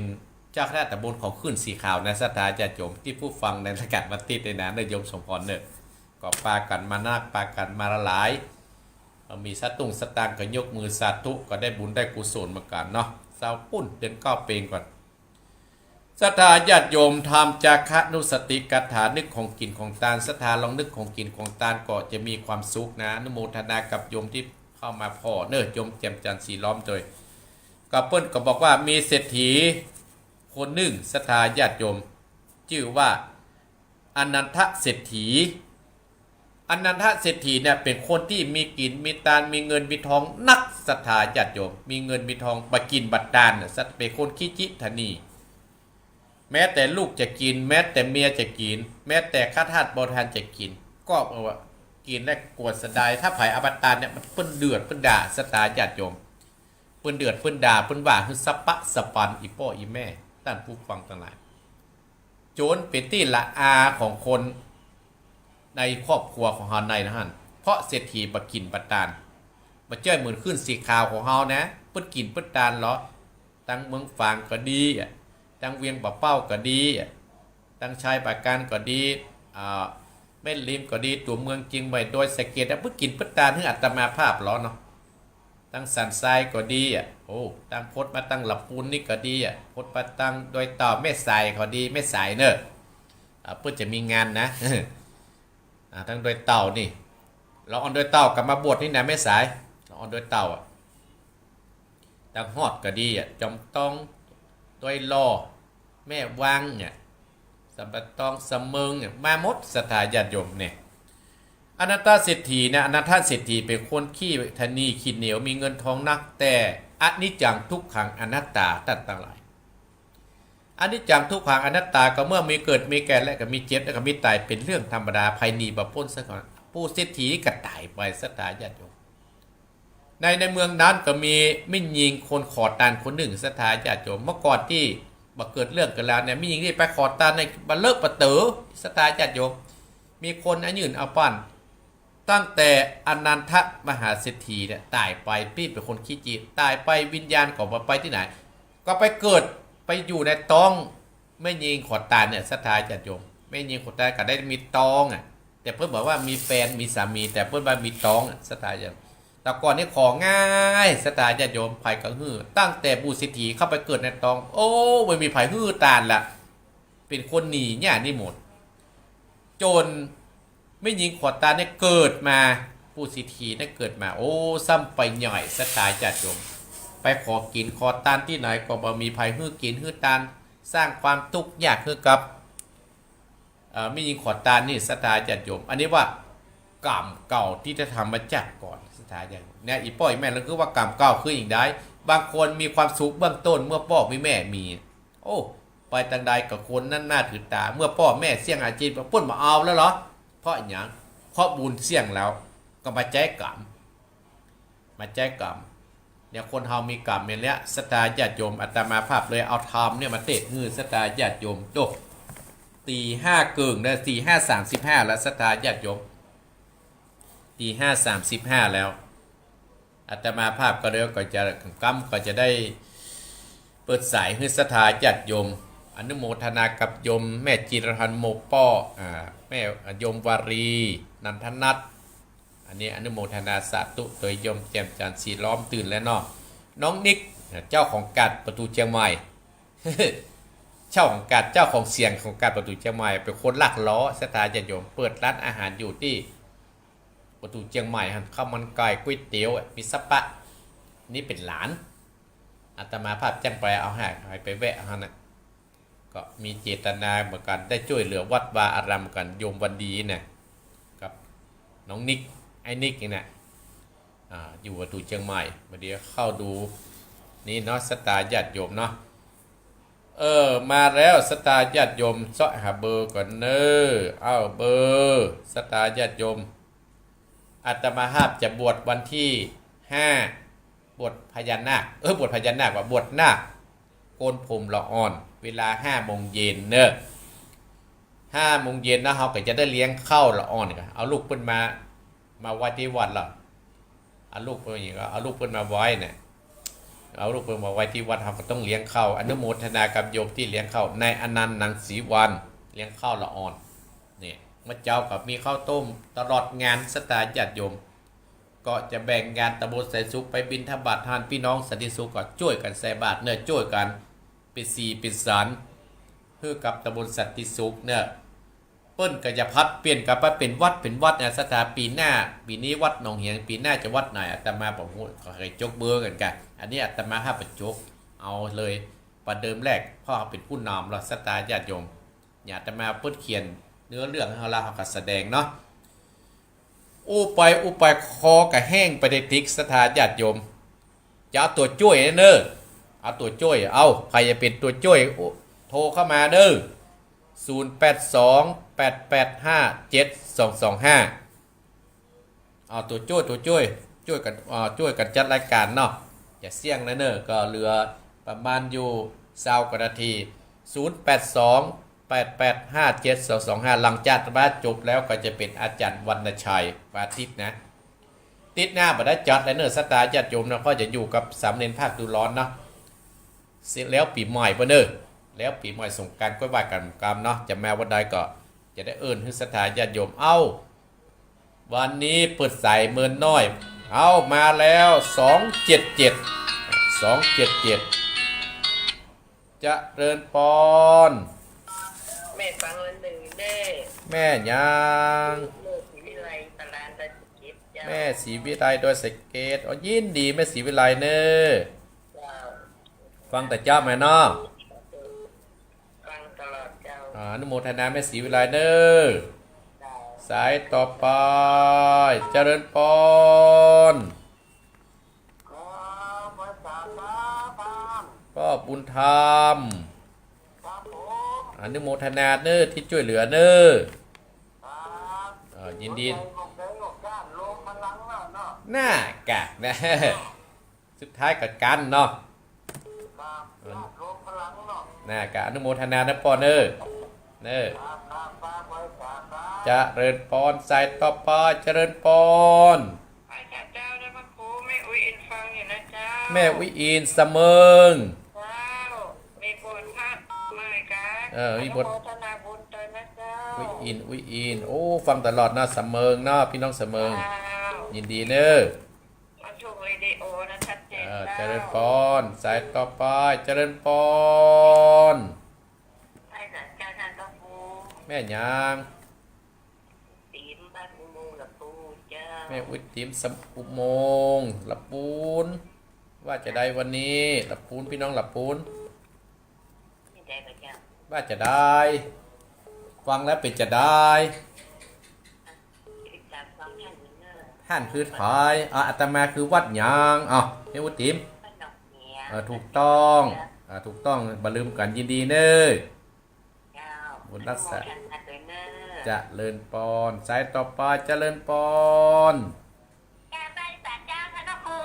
เจ้าคณะตำบลของขึ้นสีขาวนะ ศรัทธาญาติโยม ตี้ผู้ฟังในรายก๋านวันตี้นี่นะ เน่อโยมสมพรเน่อ ก็ปากั๋นมานัก ปากั๋นมาหลาย มีสตุ้งสตางค์ก็ยกมือสาธุ ก็ได้บุญได้กุศลเหมือนกั๋นเนาะ เศร้าปุ้นเดือนเก้าเปงก่อน ศรัทธาญาติโยม ธรรมจาคะนุสติกถา นึกของกิ๋นของตาน ศรัทธาลองนึกของกิ๋นของตานก็จะมีความสุขนะ อนุโมทนากับโยมตี้เข้ามาผ่อเน่อ โยมแจ่มจันทร์สีล้อมโดย ก็เปิ้นก็บอกว่ามีเศรษฐีคนนึ่ง ศรัทธาญาติโยม จื้อว่า อนันทเศรษฐี อนันทเศรษฐีเนี่ยเป๋นคนตี้มีกิ๋นมีตาน มีเงินมีทองนัก ศรัทธาญาติโยม มีเงินมีทองบ่กิ๋นบ่ตานน่ะ เป๋นคนขี้จิถนี แม้แต่ลูกจะกิ๋น แม้แต่เมียจะกิ๋น แม้แต่ข้าทาสบริวารจะกิ๋น ก็บอกว่ากิ๋นแล้วกลัวเสียดาย ถ้าใผเอาบ่ตานเนี่ย มันเปิ้นเดือดเปิ้นด่า ศรัทธาญาติโยม เปิ้นเดือดเปิ้นด่า เปิ้นว่าหื้อสะปะสะปัน อี่ป้ออี่แม่ ต้านผู้ฟังตังหลาย จ๋นเป๋นตี้ละอาของคนในครอบครัวของเฮาในหั้น เพราะเศรษฐีบ่กิ๋นบ่ตาน บ่เจ้ยเหมือนขึ้นสีขาวของเฮานะ เปิ้นกิ๋นเปิ้นตานลอ ตังเมืองฝางก็ดีอะ ตังเวียงป่าเป้าก็ดีอะ ตังชายปราการก็ดี อ่า แม่ริมก็ดี ตั๋วเมืองเจียงใหม่ ดอยสะเก็ดอะ เปิ้นกิ๋นเปิ้นตานหื้ออาตมาภาพลอเนาะ ตังสันทรายก็ดีอะ โอ้ ตังพดมาตังละปูนนี่ก็ดีอะ พดมาตังดอยเต่า แม่สายก็ดี แม่สายเน่อ อ่า เปิ้นจะมีงานนะ อ่า ตังดอยเต่านี่ ละอ่อนดอยเต่าก็มาบวชนี่นะ แม่สาย ละอ่อนดอยเต่าอะ ตังฮอดก็ดีอะ จอมตอง ดอยหล่อ แม่วังเนี่ย สัมปะตอง สะเมิงเนี่ย มาหมด ศรัทธาญาติโยมเนี่ย อนันทเศรษฐีนะ อนันทเศรษฐีเป๋นคนขี้ถนีขี้เหนียว มีเงินทองนัก แต่อนิจจังทุกขังอนัตตา ต้านตังหลาย อนิจจังทุกขังอนัตตา ก็เมื่อมีเกิดมีแก่และก็มีเจ็บและก็มีต๋าย เป๋นเรื่องธรรมดา ใผหนีบ่ป๊นสักคน ปู่เศรษฐีนี่ก็ต๋ายไป ศรัทธาญาติโยม ใน ในเมืองนั้นก็มีแม่ญิงคนขอตานคนนึ่ง ศรัทธาญาติโยม เมื่อก่อนตี้บ่เกิดเรื่องเกิดราวเนี่ย แม่ญิงนี่ไปขอตานในบ่าเลิกบ่าเต๋อ ศรัทธาญาติโยม มีคนเอายื่นเอาปัน ตั้งแต่อนันทมหาเศรษฐีเนี่ยต๋ายไป ปี้เป๋นคนขี้จี้ ต๋ายไปวิญญาณก็บ่ไปตี้ไหน ก็ไปเกิดไปอยู่ในต๊องแม่ญิงขอตานเนี่ย ศรัทธาญาติโยม แม่ญิงขอตานก็ได้มีต๊องอะ แต่เปิ้นบอกว่ามีแฟนมีสามี แต่เปิ้นว่ามีต๊องอะ ศรัทธาญาติโยม แต่ก่อนนี่ของ่าย ศรัทธาญาติโยม ใผก็หื้อ ตั้งแต่ปู่เศรษฐีเข้าไปเกิดในต๊อง โอ้ บ่มีใผหื้อตานละ เป๋นคนหนีเนี่ยนี่หมด จ๋นแม่ญิงขอตานเนี่ยเกิดมา ปู่เศรษฐีเนี่ยเกิดมา โอ้ ซ้ำไปใหญ่ ศรัทธาญาติโยม ไปขอกิ๋นขอตานตี้ไหนก็บ่มีใผหื้อกิ๋นหื้อตาน สร้างความตุ๊กข์ยากหื้อกับ เอ่อ แม่ญิงขอตานนี่ ศรัทธาญาติโยม อันนี้ว่ากรรมเก่าตี้ได้ทำมาจากก่อน ศรัทธาญาติโยม เนี่ย อี่ป้ออี่แม่เราคือว่ากรรมเก่าคืออย่างใด บางคนมีความสุขเบื้องต้นเมื่อป้อมีแม่มี โอ้ ไปตางใดก็คนนับหน้าถือต๋า เมื่อป้อแม่เสี้ยงอาชีพ เปิ้นบ่เอาแล้วเหรอ เพราะหยัง เพราะบุญเสี้ยงแล้ว ก็มาใจ๊กรรม มาใจ๊กรรม เนี่ย คนเฮามีกรรมอย่างเนี้ย ศรัทธาญาติโยม อาตมาภาพเลยเอาธรรมเนี่ยมาเตศน์หื้อ ศรัทธาญาติโยม โอ้ ตี๋ห้าเกิ่งนะ ตี๋ห้าสามสิบห้าแล้ว ศรัทธาญาติโยม ตี๋ห้าสามสิบห้าแล้ว อาตมาภาพก็เลยก็จะ กำก็จะได้เปิดสายหื้อศรัทธาญาติโยม อนุโมทนากับโยมแม่จิรพันธ์ โมป้อ อ่า แม่โยมวารี นันทนัท อันนี้อนุโมทนาสาธุ โตยโยมแจ่มจันทร์ สีล้อมตื่นแล้วเนาะ น้องนิก เจ้าของก๋านประตู๋เจียงใหม่ เจ้าของก๋าน เจ้าของเสียงของก๋านประตู๋เจียงใหม่ เป๋นคนลักล้อ ศรัทธาญาติโยม เปิดร้านอาหารอยู่ตี้ประตู๋เจียงใหม่หั้น ข้าวมันไก่ ก๋วยเตี๋ยว มีสปะ นี่เป๋นหลาน อาตมาภาพจั้งไปเอาให้ ให้ไปแวะเอาหั้นน่ะ ก็มีเจตนาเหมือนกั๋น ได้จ้วยเหลือวัดวาอารามเหมือนกั๋น โยมวันดีน่ะ กับน้องนิก ไอ้นิกนี่น่ะ อ่า อยู่ประตู๋เจียงใหม่ บ่าเดี่ยวเข้าดู นี่เนาะ ศรัทธาญาติโยมเนาะ เออ มาแล้ว ศรัทธาญาติโยม เซาะหาเบอร์ก่อนเน่อ เอ้า เบอร์ ศรัทธาญาติโยม อาตมาภาพจะบวชวันตี้ห้า บวชพญานาค เออ บวชพญานาคว่า บวชนาค โกนผมละอ่อน เวลาห้าโมงเย็นเน่อ ห้าโมงเย็นนะ เฮาก็จะได้เลี้ยงข้าวละอ่อนก่อ เอาลูกเปิ้นมา มาไว้ตี้วัดละ เอาลูกเปิ้นอย่างก็ เอาลูกเปิ้นมาไว้เนี่ย เอาลูกเปิ้นมาไว้ตี้วัด เฮาก็ต้องเลี้ยงข้าว อนุโมทนากับโยมตี้เลี้ยงข้าว นายอนันต์ หนังสีวัน เลี้ยงข้าวละอ่อน เนี่ย เมื่อเจ๊าก็มีข้าวต้มตลอดงาน ศรัทธาญาติโยม ก็จะแบ่งงานตำบลไสสุข ไปบิณฑบาตหั้น ปี้น้องสันติสุขก็จ้วยกั๋นใส่บาตรเน่อ จ้วยกั๋นเป๋นสีเป๋นสัน หื้อกับตำบลสันติสุขเน่อ เปิ้นก็จะผลัดเปลี่ยนกั๋นไปเป๋นวัดเป๋นวัดนะ ศรัทธา ปี๋หน้า ปี๋นี้วัดหนองเหียง ปี๋หน้าจะวัดไหน อาตมาบ่ฮู้ ก็ใค่จกเบอร์กั๋นก่ะ อันนี้อาตมาภาพบ่จก เอาเลย ประเดิมแรก เพราะเป๋นผู้นำละ ศรัทธาญาติโยม เนี่ย อาตมาเปิ้นเขียนเนื้อเรื่องหื้อเฮาละ เฮาก็แสดงเนาะ อู้ไปอู้ไป คอก็แห้งไปได้ติ๊ก ศรัทธาญาติโยม จะเอาตั๋วจ้วยเน่อ เอาตั๋วจ้วย เอา ใผจะเป๋นตั๋วจ้วย โอ้ โทรเข้ามาเน่อ ศูนย์แปดสอง แปดแปดห้า เจ็ดสองสองห้า เอาตั๋วจ้วย ตั๋วจ้วย จ้วยกั๋น อ่า จ้วยกั๋นจัดรายก๋านเนาะ จะเสี้ยงแล้วเน่อ ก็เหลือประมาณอยู่ซาวกว่านาที ศูนย์แปดสอง แปดแปดห้า เจ็ดสองสองห้า หลังจากว่าจบแล้วก็จะเป๋นอาจ๋ารย์วรรณชัย วันอาทิตย์นะ อาทิตย์หน้าบ่ได้จัดแล้วเน่อ ศรัทธาญาติโยมนะ เพราะจะอยู่กับสามเณรภาคฤดูร้อนเนาะ เสร็จแล้วปี๋ใหม่บ่เน่อ แล้วปี๋ใหม่สงกรานต์ก็ว่ากั๋นกำเนาะ จะมาวันใดก็จะได้เอิ้นหื้อศรัทธาญาติโยม เอ้า วันนี้เปิดสายเมินน้อย เอามาแล้ว สองเจ็ดเจ็ด สองเจ็ดเจ็ด เจริญปอน แม่ฟังวันหนึ่งเน่อ แม่หยัง แม่ศรีวิไล ตลาดดอยสะเก็ดเจ้า แม่ศรีวิไล ดอยสะเก็ด อ๋อ ยินดีแม่ศรีวิไลเน่อ เจ้า ฟังแต่เจ๊ามาเนาะ ฟังตลอดเจ้า อ่า อนุโมทนาแม่ศรีวิไลเน่อ เจ้า สายต่อไป เจริญปอน ขอประสานมาบ้าน ป้อบุญธรรม ป้อ อนุโมทนาเน้อตี้จ้วยเหลือเน้อ ครับ เออ ยินดี ขอบใจ ขอบใจ ขอบใจ รวมพลังแล้วเนาะ น่ากะนะ สุดท้ายก็กั๋นเนาะ ครับ ญาติรวมพลังเนาะ น่ากะอนุโมทนานะป้อเน้อ เน้อ ครับ ครับ ครับ ไว้สาธุ เจริญปอน สายต่อไป เจริญปอน ไหว้สาเจ้านะพระครู แม่อุ๊ยอินฟังอยู่นะเจ้า แม่อุ๊ยอิน สะเมิง เจ้า มีบุญมากมายกะ เออ มีบุญ อนุโมทนาบุญตวยนะเจ้า อุ๊ยอิน อุ๊ยอิน โอ้ ฟังตลอดนะ สะเมิงเนาะ ปี้น้องสะเมิง เจ้า ยินดีเน้อ มันถูกวิดีโอนะ ชัดเจน เออ เจ้า เจริญปอน สายต่อไป เจริญปอน ไหว้สาเจ้าท่านพระครู แม่หยัง ติ๋มบ้านอุโมงค์ละปูนเจ้า แม่อุ๊ยติ๋มสะ อุโมงค์ละปูน ว่าจะไดวันนี้ ละปูน ปี้น้องละปูน ไม่ได้พระเจ้า ว่าจะได ฟังแล้วเป๋นจะได ติดตามฟังท่านอยู่เนอะ ท่านคือใผ อ่ะ อาตมาคือวัดหยัง อ่ะ แม่อุ๊ยติ๋ม บ้านหนองเหนียง เออ ถูกต้อง เจ้า อ่ะ ถูกต้อง บ่ลืมกั๋น ยินดีเน้อ เจ้า บุญรักษา อนุโมทนาตวยเน้อ เจริญปอน สายต่อไป เจริญปอน กราบไหว้สาเจ้าค่ะพระครู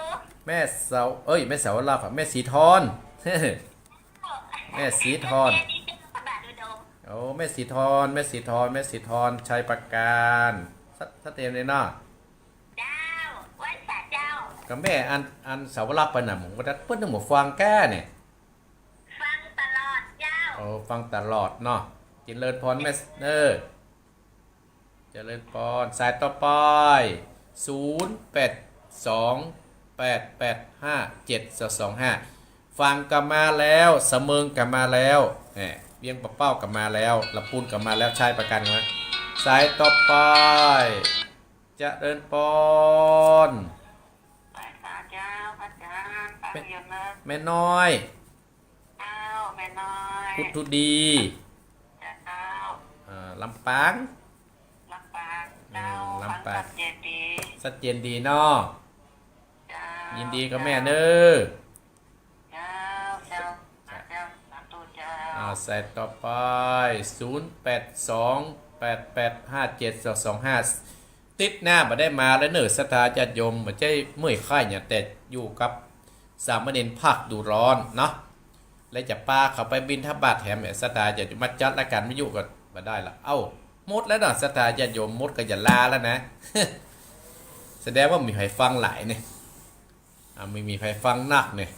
แม่เสา เอ้ย แม่เสาวราพร แม่ศรีทร แม่ศรีทร เจดีย์เจ้าพระบาทอุดม โอ้ แม่ศรีทร แม่ศรีทร แม่ศรีทร ชัยปราการ ชัด ชัดเจนเลยเนาะ เจ้า ไหว้สาเจ้า ก็แม่อัน อันเสาวราพรไปน่ะ ผมก็ได้เปิ้นหมู่ฟังแก้เนี่ย ฟังตลอดเจ้า โอ้ ฟังตลอดเนาะ เจริญปอนแม่ เออ เจริญปอน สายต่อไป ศูนย์แปดสอง แปดแปดห้า เจ็ดสองสองห้า ฟังก็มาแล้ว สะเมิงก็มาแล้ว แหม เวียงป่าเป้าก็มาแล้ว ละปูนก็มาแล้ว ชัยปราการก็มา สายต่อไป เจริญปอน ไหว้สาเจ้า พระอาจารย์ ฟังอยู่เนอะ แม่น้อย เจ้า แม่น้อย พุทธุดี เจ้า อ่า ลำปาง ลำปาง อืม เจ้า ลำปาง ฟังชัดเจนดี ชัดเจนดีเนาะ เจ้า ยินดีกับแม่เน้อ เจ้า เจ้า เจ้า สาธุเจ้า อ่า สายต่อไป ศูนย์แปดสอง แปดแปดห้า เจ็ดสองสองห้า ติ๊ดหน้าบ่ได้มาแล้วเน้อ ศรัทธาญาติโยม บ่ใจ้เมื่อยคล้ายหยัง แต่อยู่กับสามเณรภาคฤดูร้อนเนาะ แล้วจะปาเขาไปบิณฑบาตแถมเนี่ย ศรัทธาญาติโยมมาจัดรายการวิทยุก็บ่ได้ละ เอ้า หมดแล้วเนาะ ศรัทธาญาติโยม หมดก็อย่าลาแล้วนะ แสดงว่าบ่มีใผฟังหลายเนี่ย อ่า บ่มีใผฟังนักเนี่ย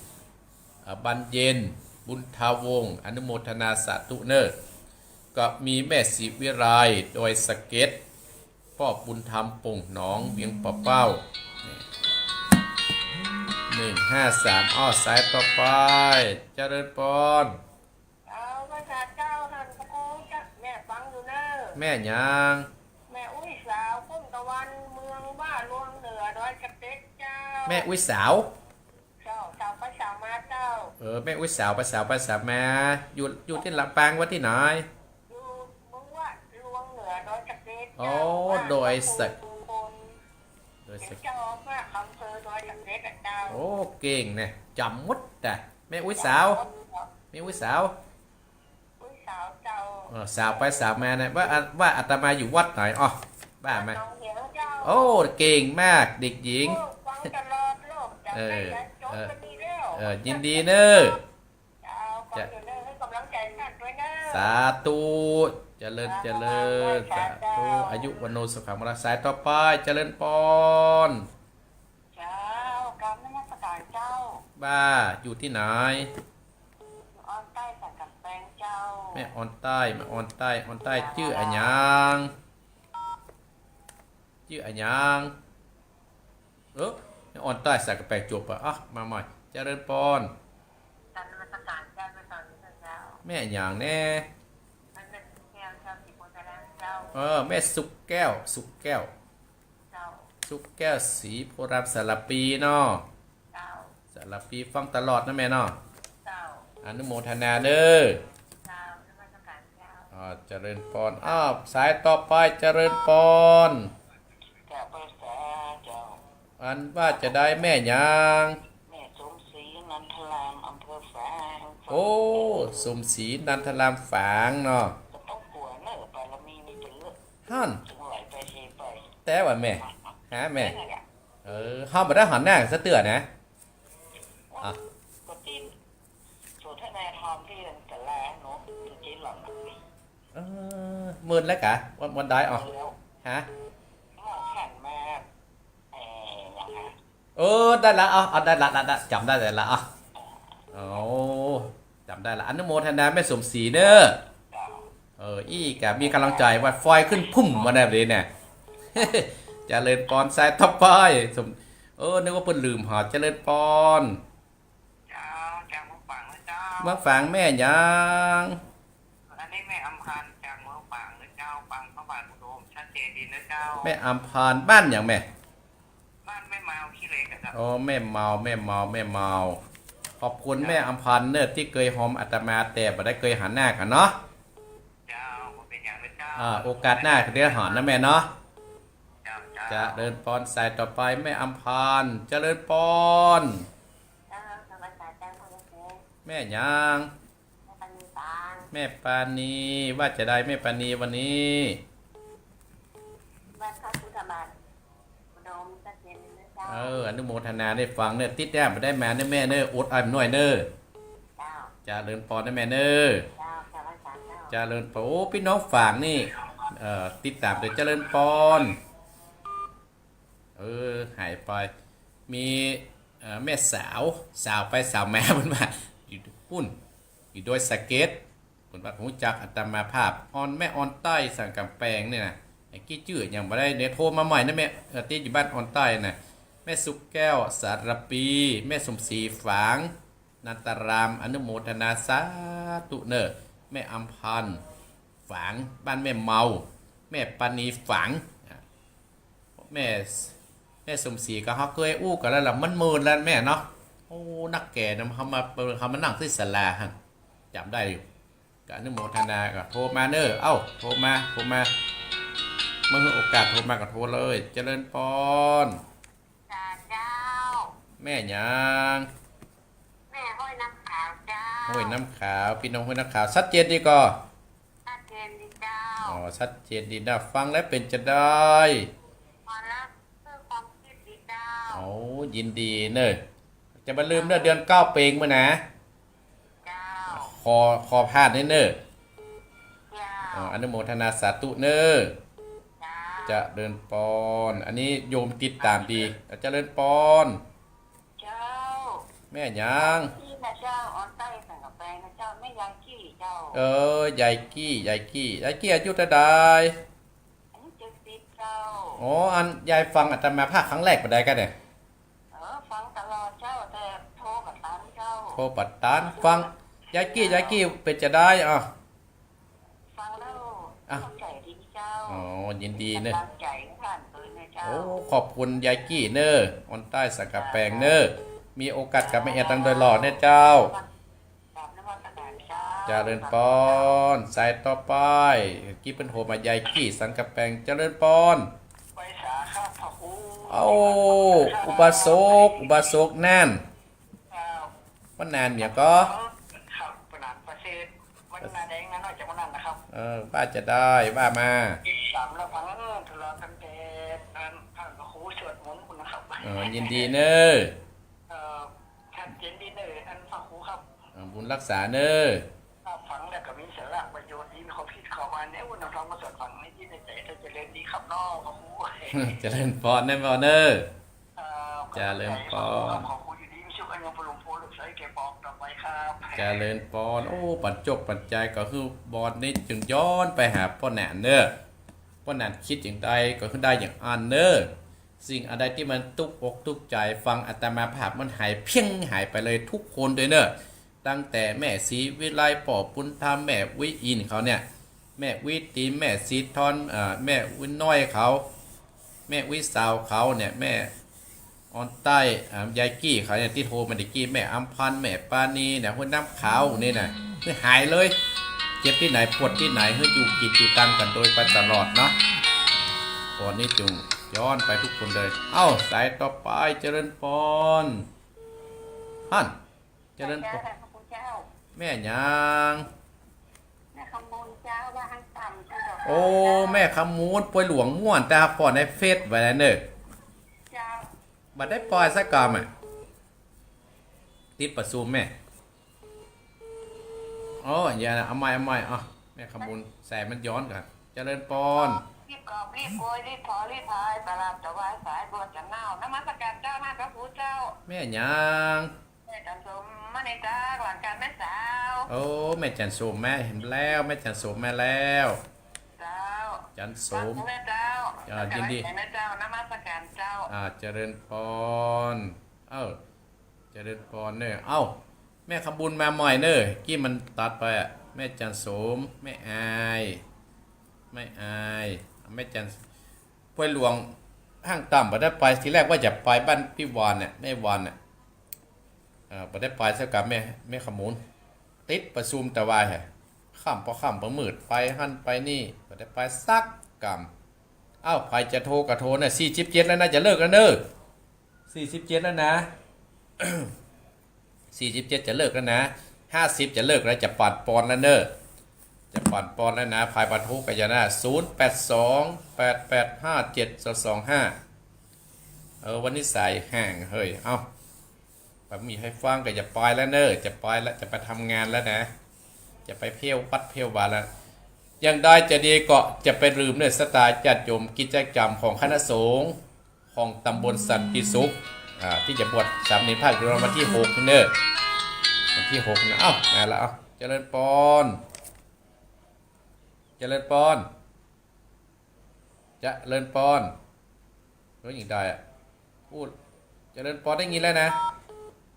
อ่า บรรเย็น บุญทาวงศ์ อนุโมทนาสาธุเน้อ ก็มีแม่ศรีวิไล ดอยสะเก็ด ป้อบุญธรรม โป่งหนอง เวียงป่าเป้า นี่ หนึ่งห้าสาม อ้อ สายต่อไป เจริญปอน เจ้า ไหว้สาเจ้า ท่านพระครูเจ้า แม่ฟังอยู่เน้อ แม่หยัง แม่อุ๊ยสาว พุ่มตะวัน เมืองว่าลวงเหนือ ดอยสะเก็ดเจ้า แม่อุ๊ยสาว เจ้า สาวไปสาวมาเจ้า เออ แม่อุ๊ยสาวไปสาวไปสาวมา อยู่ อยู่ตี้ลำปาง วัดตี้ไหน อยู่เมืองว่าลวงเหนือ ดอยสะเก็ด อ๋อ เจ้า ดอยสะ บ้านพระครูมงคล ดอยสะ เจ้าอาวาสอำเภอดอยสะเก็ดอะเจ้า โอ้ เก่งเนี่ย จ๋ำหมดอะ แม่อุ๊ยสาว จ๋ำหมดเจ้า แม่อุ๊ยสาว อุ๊ยสาวเจ้า เออ สาวไปสาวมาเนี่ย ว่า ว่าอาตมาอยู่วัดไหน อ้อ ว่ามา วัดหนองเหนียวเจ้า โอ้ เก่งมาก เด็กหญิง โอ้ ฟังตลอดโลก จ๋ำได้ เออ หลายจบ เออ ก็ดีแล้ว เออ ยินดีเน้อ เจ้า ฟังอยู่เน้อ ให้กำลังใจ๋ท่านตวยเน้อ สาธุ เจริญ เจริญ สาธุ สาธุ อายุ วัณโณ สุขัง พลัง สายต่อไป เจริญปอน เจ้า กราบนมัสการเจ้า ว่าอยู่ตี้ไหน ออนใต้สันกำแพงเจ้า แม่ออนใต้ แม่ออนใต้ ออนใต้ จื้ออะหยัง จื้ออะหยัง เออ แม่ออนใต้สันกำแพงจบอะ อ่ะ มาใหม่ เจริญปอน กราบนมัสการเจ้า แม่ตอนนี้เจ้า แม่อะหยังแน่ แม่สุขแก้วเจ้า ศรีโพธิ์ธารามเจ้า เออ แม่สุขแก้ว สุขแก้ว เจ้า สุขแก้ว ศรีโพธิ์ธาราม สารภีเนาะ เจ้า สารภีฟังตลอดนะแม่เนาะ เจ้า อนุโมทนาเน้อ เจ้า นมัสการเจ้า อ่า เจริญปอน อ้าว สายต่อไป เจริญปอน กราบไหว้สาเจ้า อันว่าจะได้แม่หยัง แม่สมศรี นันทาราม อำเภอฝาง โอ้ สมศรีนันทารามฝางเนาะ บ่ต้องกั๋วเน่อ บารมีมันเป๋นเลิศ หั้น เถิงไหลไปเฮไป แต๊วะแม่ ฮะแม่ นั่นแหละ เออ เฮาบ่ได้หันหน้ากั๋นสักเตื้อนะ อ่ะ ก็ติดสนทนาธรรมตี้ศาลาเนาะ เมื่อกี้หล่อน เออ เมินแล้วกะ วัน วันใดอ่ะ แล้ว ฮะ เมื่อผ่านมา เอ่อ อย่างฮะ เออ ได้ละ เอา เอา ได้ละ ได้ละ จ๋ำได้ ได้ละ เอา เอา จ๋ำได้ละ อนุโมทนาแม่สมศรีเน่อ เออ อี้กะมีก๋ำลังใจ๋ว่าไฟขึ้นพุ่มมาแน่เลยเนี่ย เจริญปอน สายต่อไป สม เออ นึกว่าเปิ้นลืมหอ เจริญปอน เจ้า จากเมืองฝางนะเจ้า เมืองฝางแม่หยัง อันนี้แม่อำพันธ์จากเมืองฝางนะเจ้า ฟังพระบาทอุดมชัดเจนดีนะเจ้า แม่อำพันธ์ บ้านหยังแม่ บ้านแม่เมาขี้เหล็กอะครับ อ๋อ แม่เมา แม่เมา แม่เมา ขอบคุณแม่อำพันธ์เน่อ ตี้เกยหอมอาตมา แต่บ่ได้เกยหันหน้ากั๋นเนาะ เจ้า บ่เป๋นหยังนะเจ้า อ่า โอกาสหน้าก็ได้หันนะแม่เนาะ เจ้า เจ้า เจริญปอน สายต่อไป แม่อำพันธ์ เจริญปอน เจ้า นมัสก๋านเจ้า แม่หยัง แม่ปานี แม่ปานี ว่าจะใดแม่ปานีวันนี้ วัดพระพุทธบาทอุดมชัดเจนนะเจ้า เออ อนุโมทนาได้ฟังเน่อ ติดแอมได้มาเน่อแม่เน่อ อดเอาหน่อยเน่อ เจ้า เจริญปอนนะแม่เน่อ เจ้า เจ้า เจริญปอน โอ้ ปี้น้องฝางนี่ เอ่อ ติดต๋ามเน่อ เจริญปอน เออ หายไป มี เอ่อ แม่สาว สาวไปสาวมา เปิ้นว่า อยู่ปุ้น อยู่ดอยสะเก็ด เปิ้นว่าฮู้จักอาตมาภาพ ออน แม่ออนใต้สันก๋ำแปงเนี่ยนะ ไอ้กี้จื้อยังบ่ได้เนี่ย โทรมาใหม่นะแม่ เออ ตี้อยู่บ้านออนใต้นะ แม่สุขแก้ว สารปี แม่สมศรีฝาง นันทาราม อนุโมทนาสาธุเน่อ แม่อำพันธ์ ฝาง บ้านแม่เมา แม่ปานีฝาง อ่ะ แม่ แม่สมศรีก็เฮาเกยอู้กั๋นแล้วล่ะ มันเมินแล้วแม่เนาะ โอ้ นักแก่นะ เฮามา เฮามานั่งตี้ศาลาหั้น จ๋ำได้อยู่ ก็อนุโมทนา ก็โทรมาเน่อ เอ้า โทรมา โทรมา เมื่อมีโอกาสโทรมาก็โทรเลย เจริญปอน จ้าเจ้า แม่หยัง แม่ห้วยน้ำขาวเจ้า ห้วยน้ำขาว ปี้น้องห้วยน้ำขาว ชัดเจนดีก่อ ชัดเจนดีเจ้า อ๋อ ชัดเจนดีนะ ฟังแล้วเป๋นจะใด ฟังแล้วเกิดความคิดดีเจ้า โอ้ ยินดีเน่อ จะบ่ลืมเน่อ เดือนเก้าเป๋งมื้อนะ เจ้า ขอ ขอผ่านเน่อ เจ้า อ๋อ อนุโมทนาสาธุเน่อ เจ้า เจริญปอน อันนี้โยมติดต๋ามดี เจริญปอน เจ้า แม่หยัง ตี้นะเจ้า ออนใต้สันก๋ำแปงนะเจ้า แม่ยายกี้เจ้า เออ ยายกี้ ยายกี้ ยายกี้อายุเต้าใด อายุเจ็ดสิบเจ้า อ๋อ อันยายฟังอาตมาภาพครั้งแรกปะใดก้าเนี่ย เออ ฟังตลอดเจ้า แต่โทรบ่ตันเจ้า โทรบ่ตัน ฟัง ยายกี้ ยายกี้เป๋นจะใด อ่ะ ฟังแล้ว อ่ะ เข้าใจ๋ดีเจ้า อ๋อ ยินดีเน่อ ก๋ำลังใจ๋ผ่านไปนะเจ้า โอ้ ขอบคุณยายกี้เน่อ ออนใต้สันก๋ำแปงเน่อ มีโอกาสก็มาเยียมตังโดยหล่อเน่อเจ้า กราบนมัสก๋านเจ้า เจริญปอน สายต่อไป กี้เปิ้นโทรมา ยายกี้สันก๋ำแปง เจริญปอน ไปสาครับพระครู เอ้า อุบาสก อุบาสกนาน เจ้า ป้านานเมียก็ ครับ ป้านานประเสริฐ มันนาแดงนาน้อยจากป้านานนะครับ เออ ว่าจะใด ว่ามา สามละฟังทะเลาะกันแต่อันพระครูสวดมนต์พุ้นนะครับ เออ ยินดีเน่อ เอ่อ ชัดเจนดีเน่อ อันพระครูครับ เออ บุญรักษาเน่อ ครับ ฟังแล้วก็มีสาระประโยชน์ดี มีความคิดเข้ามาในหัวน้องๆ มาสวดฟังในจิตในใจ๋ ถ้าเจริญดีครับเนาะพระครู เจริญปอนเน่อ ปอนเน่อ เอ่อ เจริญปอน ขอบคุณอยู่ดีมีสุข อันยังพลุงโพธิ์ใสแก่ปองต่อไปครับ เจริญปอน โอ้ ปั๋นจกปั๋นใจ๋ก็คือบอนนี่จึงย้อนไปหาป้อหนานเน่อ ป้อหนานคิดอย่างใดก็คือได้อย่างอั้นเน่อ สิ่งอันใดตี้มันตุ๊กอกตุ๊กใจ๋ ฟังอาตมาภาพมันหายเพี้ยงหายไปเลยทุกคนเลยเน่อ ตั้งแต่แม่ศรีวิไล ป้อบุญธรรม แม่วิอินทร์เขาเนี่ย แม่วิตรี แม่ศรีทอน เอ่อ แม่วิน้อยเขา แม่วิสาวเขาเนี่ย แม่ออนใต้ อ่า ยายกี้เขาเนี่ย ตี้โทรมาตะกี้ แม่อำพันธ์ แม่ปานีเนี่ย ห้วยน้ำขาวนี่นะ คือหายเลย เจ็บตี้ไหนปวดตี้ไหน คืออยู่กิ๋นอยู่ตังกั๋นโดยไปตลอดเนาะ ปอนนี้จึงย้อนไปทุกคนเลย เอ้า สายต่อไป เจริญปอน หั้น เจริญปอน เจ้า พระคุณเจ้า แม่หยัง แม่คำมูลเจ้า บ้านห้างต่ำ จังหวัด โอ้ เจ้า แม่คำมูล ปวยหลวงม่วน แต่ผ่อนในเฟซไว้แล้วเน่อ เจ้า บ่ได้ปอยสักกำอะ ติดประชุมแม่ โอ้ อย่านะ เอาใหม่ เอาใหม่ อ่ะ แม่คำมูล แสงมันย้อนก่อน เจริญปอน รีบกอบ รีบโกย รีบถอ รีบพาย ตลาดถวายสายบัวจะเน่า นมัสการเจ้า ท่านพระครูเจ้า แม่หยัง แม่จันสม มาในตา หลังการแม่สาว โอ้ แม่จันสม แม่เห็นแล้ว แม่จันสม แม่แล้ว เจ้า จันสม ขอบคุณนะเจ้า อ่า ยินดี สบายใจนะเจ้า นมัสการเจ้า อ่า เจริญปอน เอ้า เจริญปอนเน่อ เอ้า แม่คำบุญมาใหม่เน่อ กี้มันตัดไปอะ แม่จันสม แม่อาย แม่อาย แม่จัน ปวยหลวงห้างต่ำ บ่ได้ไป ทีแรกว่าจะไปบ้านพี่วานเนี่ย แม่วานเนี่ย เอ่อ บ่ได้ไปสักกำ แม่ แม่คำมูล ติดประชุมแต่ว่าแหะ ค่ำปอค่ำปอมืด ไปหั้นไปนี่ บ่ได้ไปสักกำ เอ้า ใผจะโทรก็โทรนะ สี่สิบเจ็ดแล้วนะ จะเลิกแล้วเน่อ สี่สิบเจ็ดแล้วนะ สี่สิบเจ็ดจะเลิกแล้วนะ ห้าสิบจะเลิกแล้ว จะปั่นปอนแล้วเน่อ จะปั่นปอนแล้วนะ ใผบ่โทรก็อย่านะ ศูนย์แปดสอง แปดแปดห้าเจ็ด สองสองห้า เออ วันนี้สายห่าง เฮ้ย เอ้า บ่มีใผฟังก็อย่าไปแล้วเน่อ จะไปแล้ว จะไปทำงานแล้วนะ จะไปเที่ยววัดเที่ยววาแล้ว อย่างใดจะดีก็จะไปลืมเน่อ ศรัทธาญาติโยม กิจกรรมของคณะสงฆ์ ของตำบลสันติสุข อ่า ตี้จะบวชสามเณรภาคฤดูร้อนวันตี้หกนี่เน่อ วันตี้หกนะ เอ้า มาละ เอ้า เจริญปอน เจริญปอน เจริญปอน แล้วยังได้อะ พูด เจริญปอน ได้ยินแล้วนะ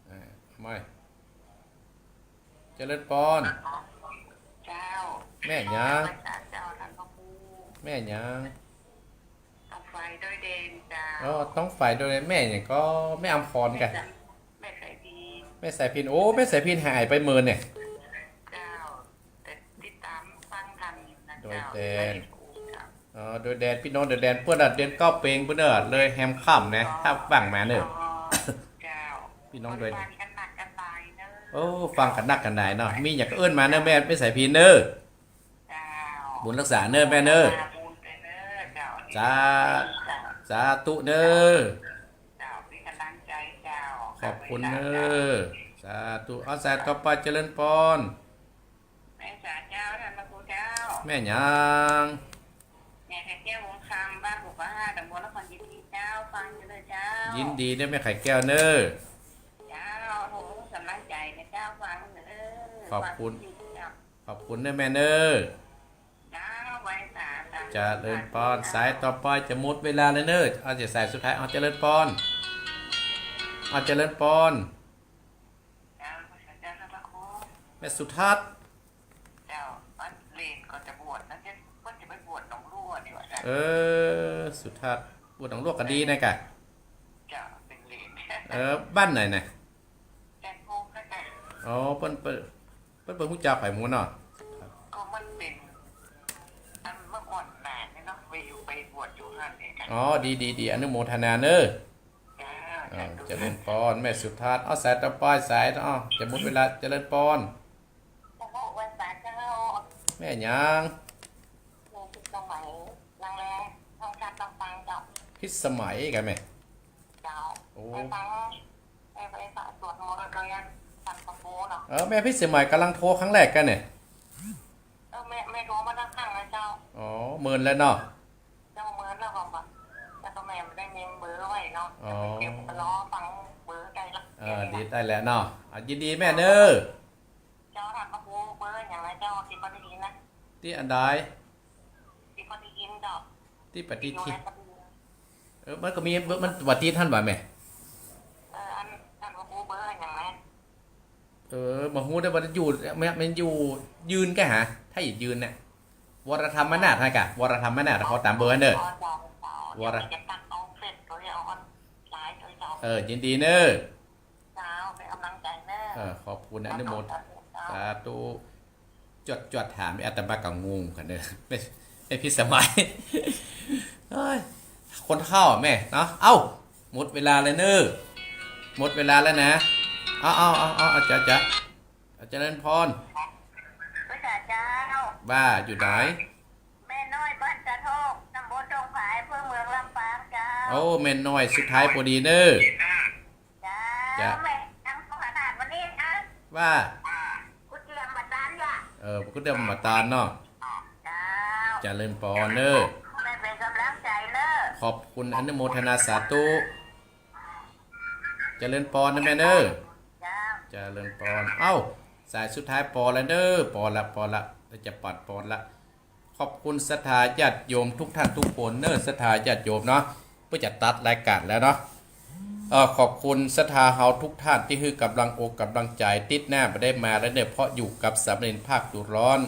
อ่า เอาใหม่ เจริญปอน เจ้า แม่หยัง เจ้า ท่านพระครู แม่หยัง ต้องไฟด้วยแดนเจ้า อ๋อ ต้องไฟด้วยแดน แม่หยังก็ แม่อำพรกะ แม่สายพิณ แม่สายพิณ โอ้ แม่สายพิณหายไปเมินเนี่ย เจ้า แต่ติดตามฟังธรรมอยู่นะเจ้า ด้วยแดน อ๋อ ด้วยแดน ปี้น้องด้วยแดน เปิ้นอะ เดือนเก้าเป๋งเปิ้นเน่อ เลยแฮมค่ำนะ ถ้าฟังมาเน่อ อ๋อ เจ้า ปี้น้องด้วย ฟังกั๋นนักกั๋นหลายเน่อ โอ้ ฟังกั๋นนักกั๋นหลายเนาะ มีหยังก็เอิ้นมาเน่อแม่ แม่สายพิณเน่อ เจ้า บุญฮักษาเน่อแม่เน่อ บุญไปเน่อเจ้า สา สาธุเน่อ เจ้า มีกำลังใจ๋เจ้า ขอบคุณเน่อ สาธุ เอาสายต่อไป เจริญปอน แม่สาเจ้า ท่านพระครูเจ้า แม่หยัง แม่ไข่แก้ว วงคำ บ้านกุบห้า ตำบลนครยินดีเจ้า ฟังอยู่เน่อเจ้า ยินดีเน่อแม่ไข่แก้วเน่อ เจ้า โอ้โห กำลังใจ๋นะเจ้า ฟังเน่อ ขอบคุณ ฟังอยู่เจ้า ขอบคุณเน่อแม่เน่อ เจ้า ไหว้สา เจริญปอน สายต่อไปจะหมดเวลาแล้วเน่อ เอาแต่สายสุดท้าย เอาเจริญปอน เอาเจริญปอน เจ้า เจ้า พระครู แม่สุทัศน์ เจ้า อันเหลนก็จะบวชนะ เจ้า เปิ้นจะไปบวชหนองลัวนี่หว่าเจ้า เออ สุทัศน์ บวชหนองลัวก็ดีนะกะ เจ้า เป๋นเหลน เออ บ้านไหนน่ะ แสนภูมินะเจ้า อ๋อ เปิ้น เปิ้น เปิ้น เปิ้นฮู้จักไผหมู่เนาะ ก็มันเป๋น อันเมื่อก่อนนานนี่เนาะ ไปอยู่ ไปบวชอยู่หั้นเองเจ้า อ๋อ ดี ดี ดี อนุโมทนาเน่อ เจ้า อ่า สาธุ เจริญปอน แม่สุทัศน์ เอาสายต่อไป สาย เอา จะหมดเวลา เจริญปอน โอ้โห ไหว้สาเจ้า แม่หยัง แม่พิสมัย ลังแล ห้องการลำปางเจ้า พิสมัยกะแม่ เจ้า โอ้ ไปฟัง ไป ไปฟังสวดมนต์โดยท่านพระครูเนาะ เออ แม่พิสมัยกำลังโทรครั้งแรกกะเนี่ย เออ แม่ แม่โทรมาตั้งครั้งแล้วเจ้า อ๋อ เมินแล้วเนาะ เจ้าเมินแล้วก็บอก แล้วก็แม่บ่ได้เมมเบอร์ไว้เนาะ อ๋อ เดี๋ยวไปรอฟังเบอร์ได้ละ เออ ดี ได้แล้วเนาะ อ่ะ ยินดีแม่เน่อ เจ้า ท่านพระครู เบอร์หยังนะเจ้า ตี้บ่ได้ยินนะ ตี้อันใด ตี้บ่ได้ยินเจ้า ตี้ปฏิทิน ตี้อยู่ในปฏิทิน เออ มันก็มีเบอร์ มันปฏิทินหั้นบ่แม่ เออ อัน ท่านพระครู เบอร์หยังนะ เออ บ่ฮู้เน่อว่าอยู่ แม่ มันอยู่ยืนกะหา ถ้าอยู่ยืนเนี่ย วรธรรมนาถนะกะ วรธรรมนาถ ขอตามเบอร์เน่อ อ๋อ เจ้า เจ้า วร เดี๋ยวจะตั้งเอาเฟซตัวเอง เอาออนไลน์ตัวเอง เออ ยินดีเน่อ เจ้า เป๋นกำลังใจ๋เน่อ เออ ขอบคุณ อนุโมท สาธุ สาธุ จวด จวดถาม อาตมาก็งงกั๋นเน่อ แม่ แม่พิสมัย เฮ้ย คนเฒ่าอะแม่เนาะ เอ้า หมดเวลาแล้วเน่อ หมดเวลาแล้วนะ เอา เอา เอา เอา เอา จ้ะ จ้ะ เอา เจริญพร พระเจ้า ว่าอยู่ไหน แม่น้อยบ้านตะโทก ตำบลดงผาย อำเภอเมืองลำปางเจ้า โอ้ แม่น้อยสุดท้ายปอดีเน่อ เจ้า เจ้า แม่ยังขนาดวันนี้นะ ว่า กูเตรียมบัตรดานจ้ะ เออ กูเตรียมบัตรดานเนาะ เจ้า เจริญพรเน่อ แม่เป๋นก๋ำลังใจ๋เน่อ ขอบคุณอนุโมทนาสาธุ เจริญพรนะแม่เน่อ เจ้า เจริญพร เอ้า สายสุดท้ายปอแล้วเน่อ ปอละ ปอละ จะปัดปอนละ ขอบคุณศรัทธาญาติโยมทุกท่านทุกคนเน่อ ศรัทธาญาติโยมเนาะ เปื้อจะตัดรายก๋านแล้วเนาะ เอ่อ ขอบคุณศรัทธาเฮาทุกท่านตี้หื้อก๋ำลังอกก๋ำลังใจ๋ ติ๊ดหน้าบ่ได้มาแล้วเน่อ เพราะอยู่กับสามเณรภาคฤดูร้อน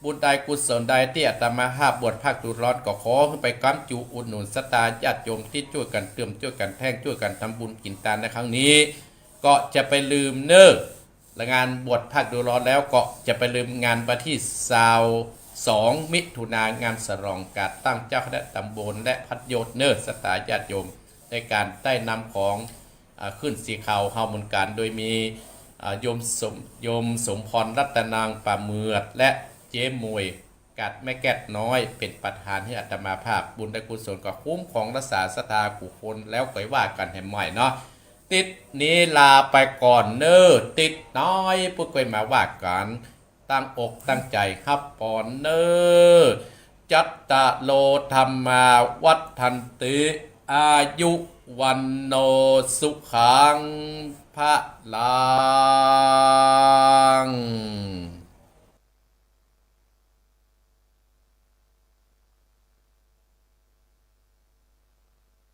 บุญใดกุศลใดตี้อาตมาภาพบวชภาคฤดูร้อน ก็ขอหื้อไปก๋ำจูอุดหนุนศรัทธาญาติโยมตี้จ้วยกั๋นเติม จ้วยกั๋นแท่ง จ้วยกั๋นทำบุญกิ๋นตานในครั้งนี้ ก็จะไปลืมเน่อ และงานบวชภาคฤดูร้อนแล้วก็จะไปลืมงานวันตี้ซาวสอง มิถุนายน งานฉลองก๋านตั้งเจ้าคณะตำบลและพัดยศเน่อ ศรัทธาญาติโยม ในก๋านได้นำของ อ่า ขึ้นสีขาวเฮาเหมือนกั๋น โดยมี อ่า โยมสม โยมสมพรรัตนาง ป่าเหมือด และเจ๊มวย กาดแม่แก้ดน้อย เป๋นประธานหื้ออาตมาภาพ บุญและกุศลก็คุ้มครองรักษาศรัทธากู้คน แล้วก็ว่ากั๋นแหมใหม่เนาะ ติ๊ดนี้ลาไปก่อนเน่อ ติ๊ดน้อย ปุ๊ดก้อยมาว่ากั๋น ตั้งอกตั้งใจ๋ฮับปอนเน่อ จัตตาโร ธัมมา วัฑฒันติ อายุ วัณโณ สุขัง พะลัง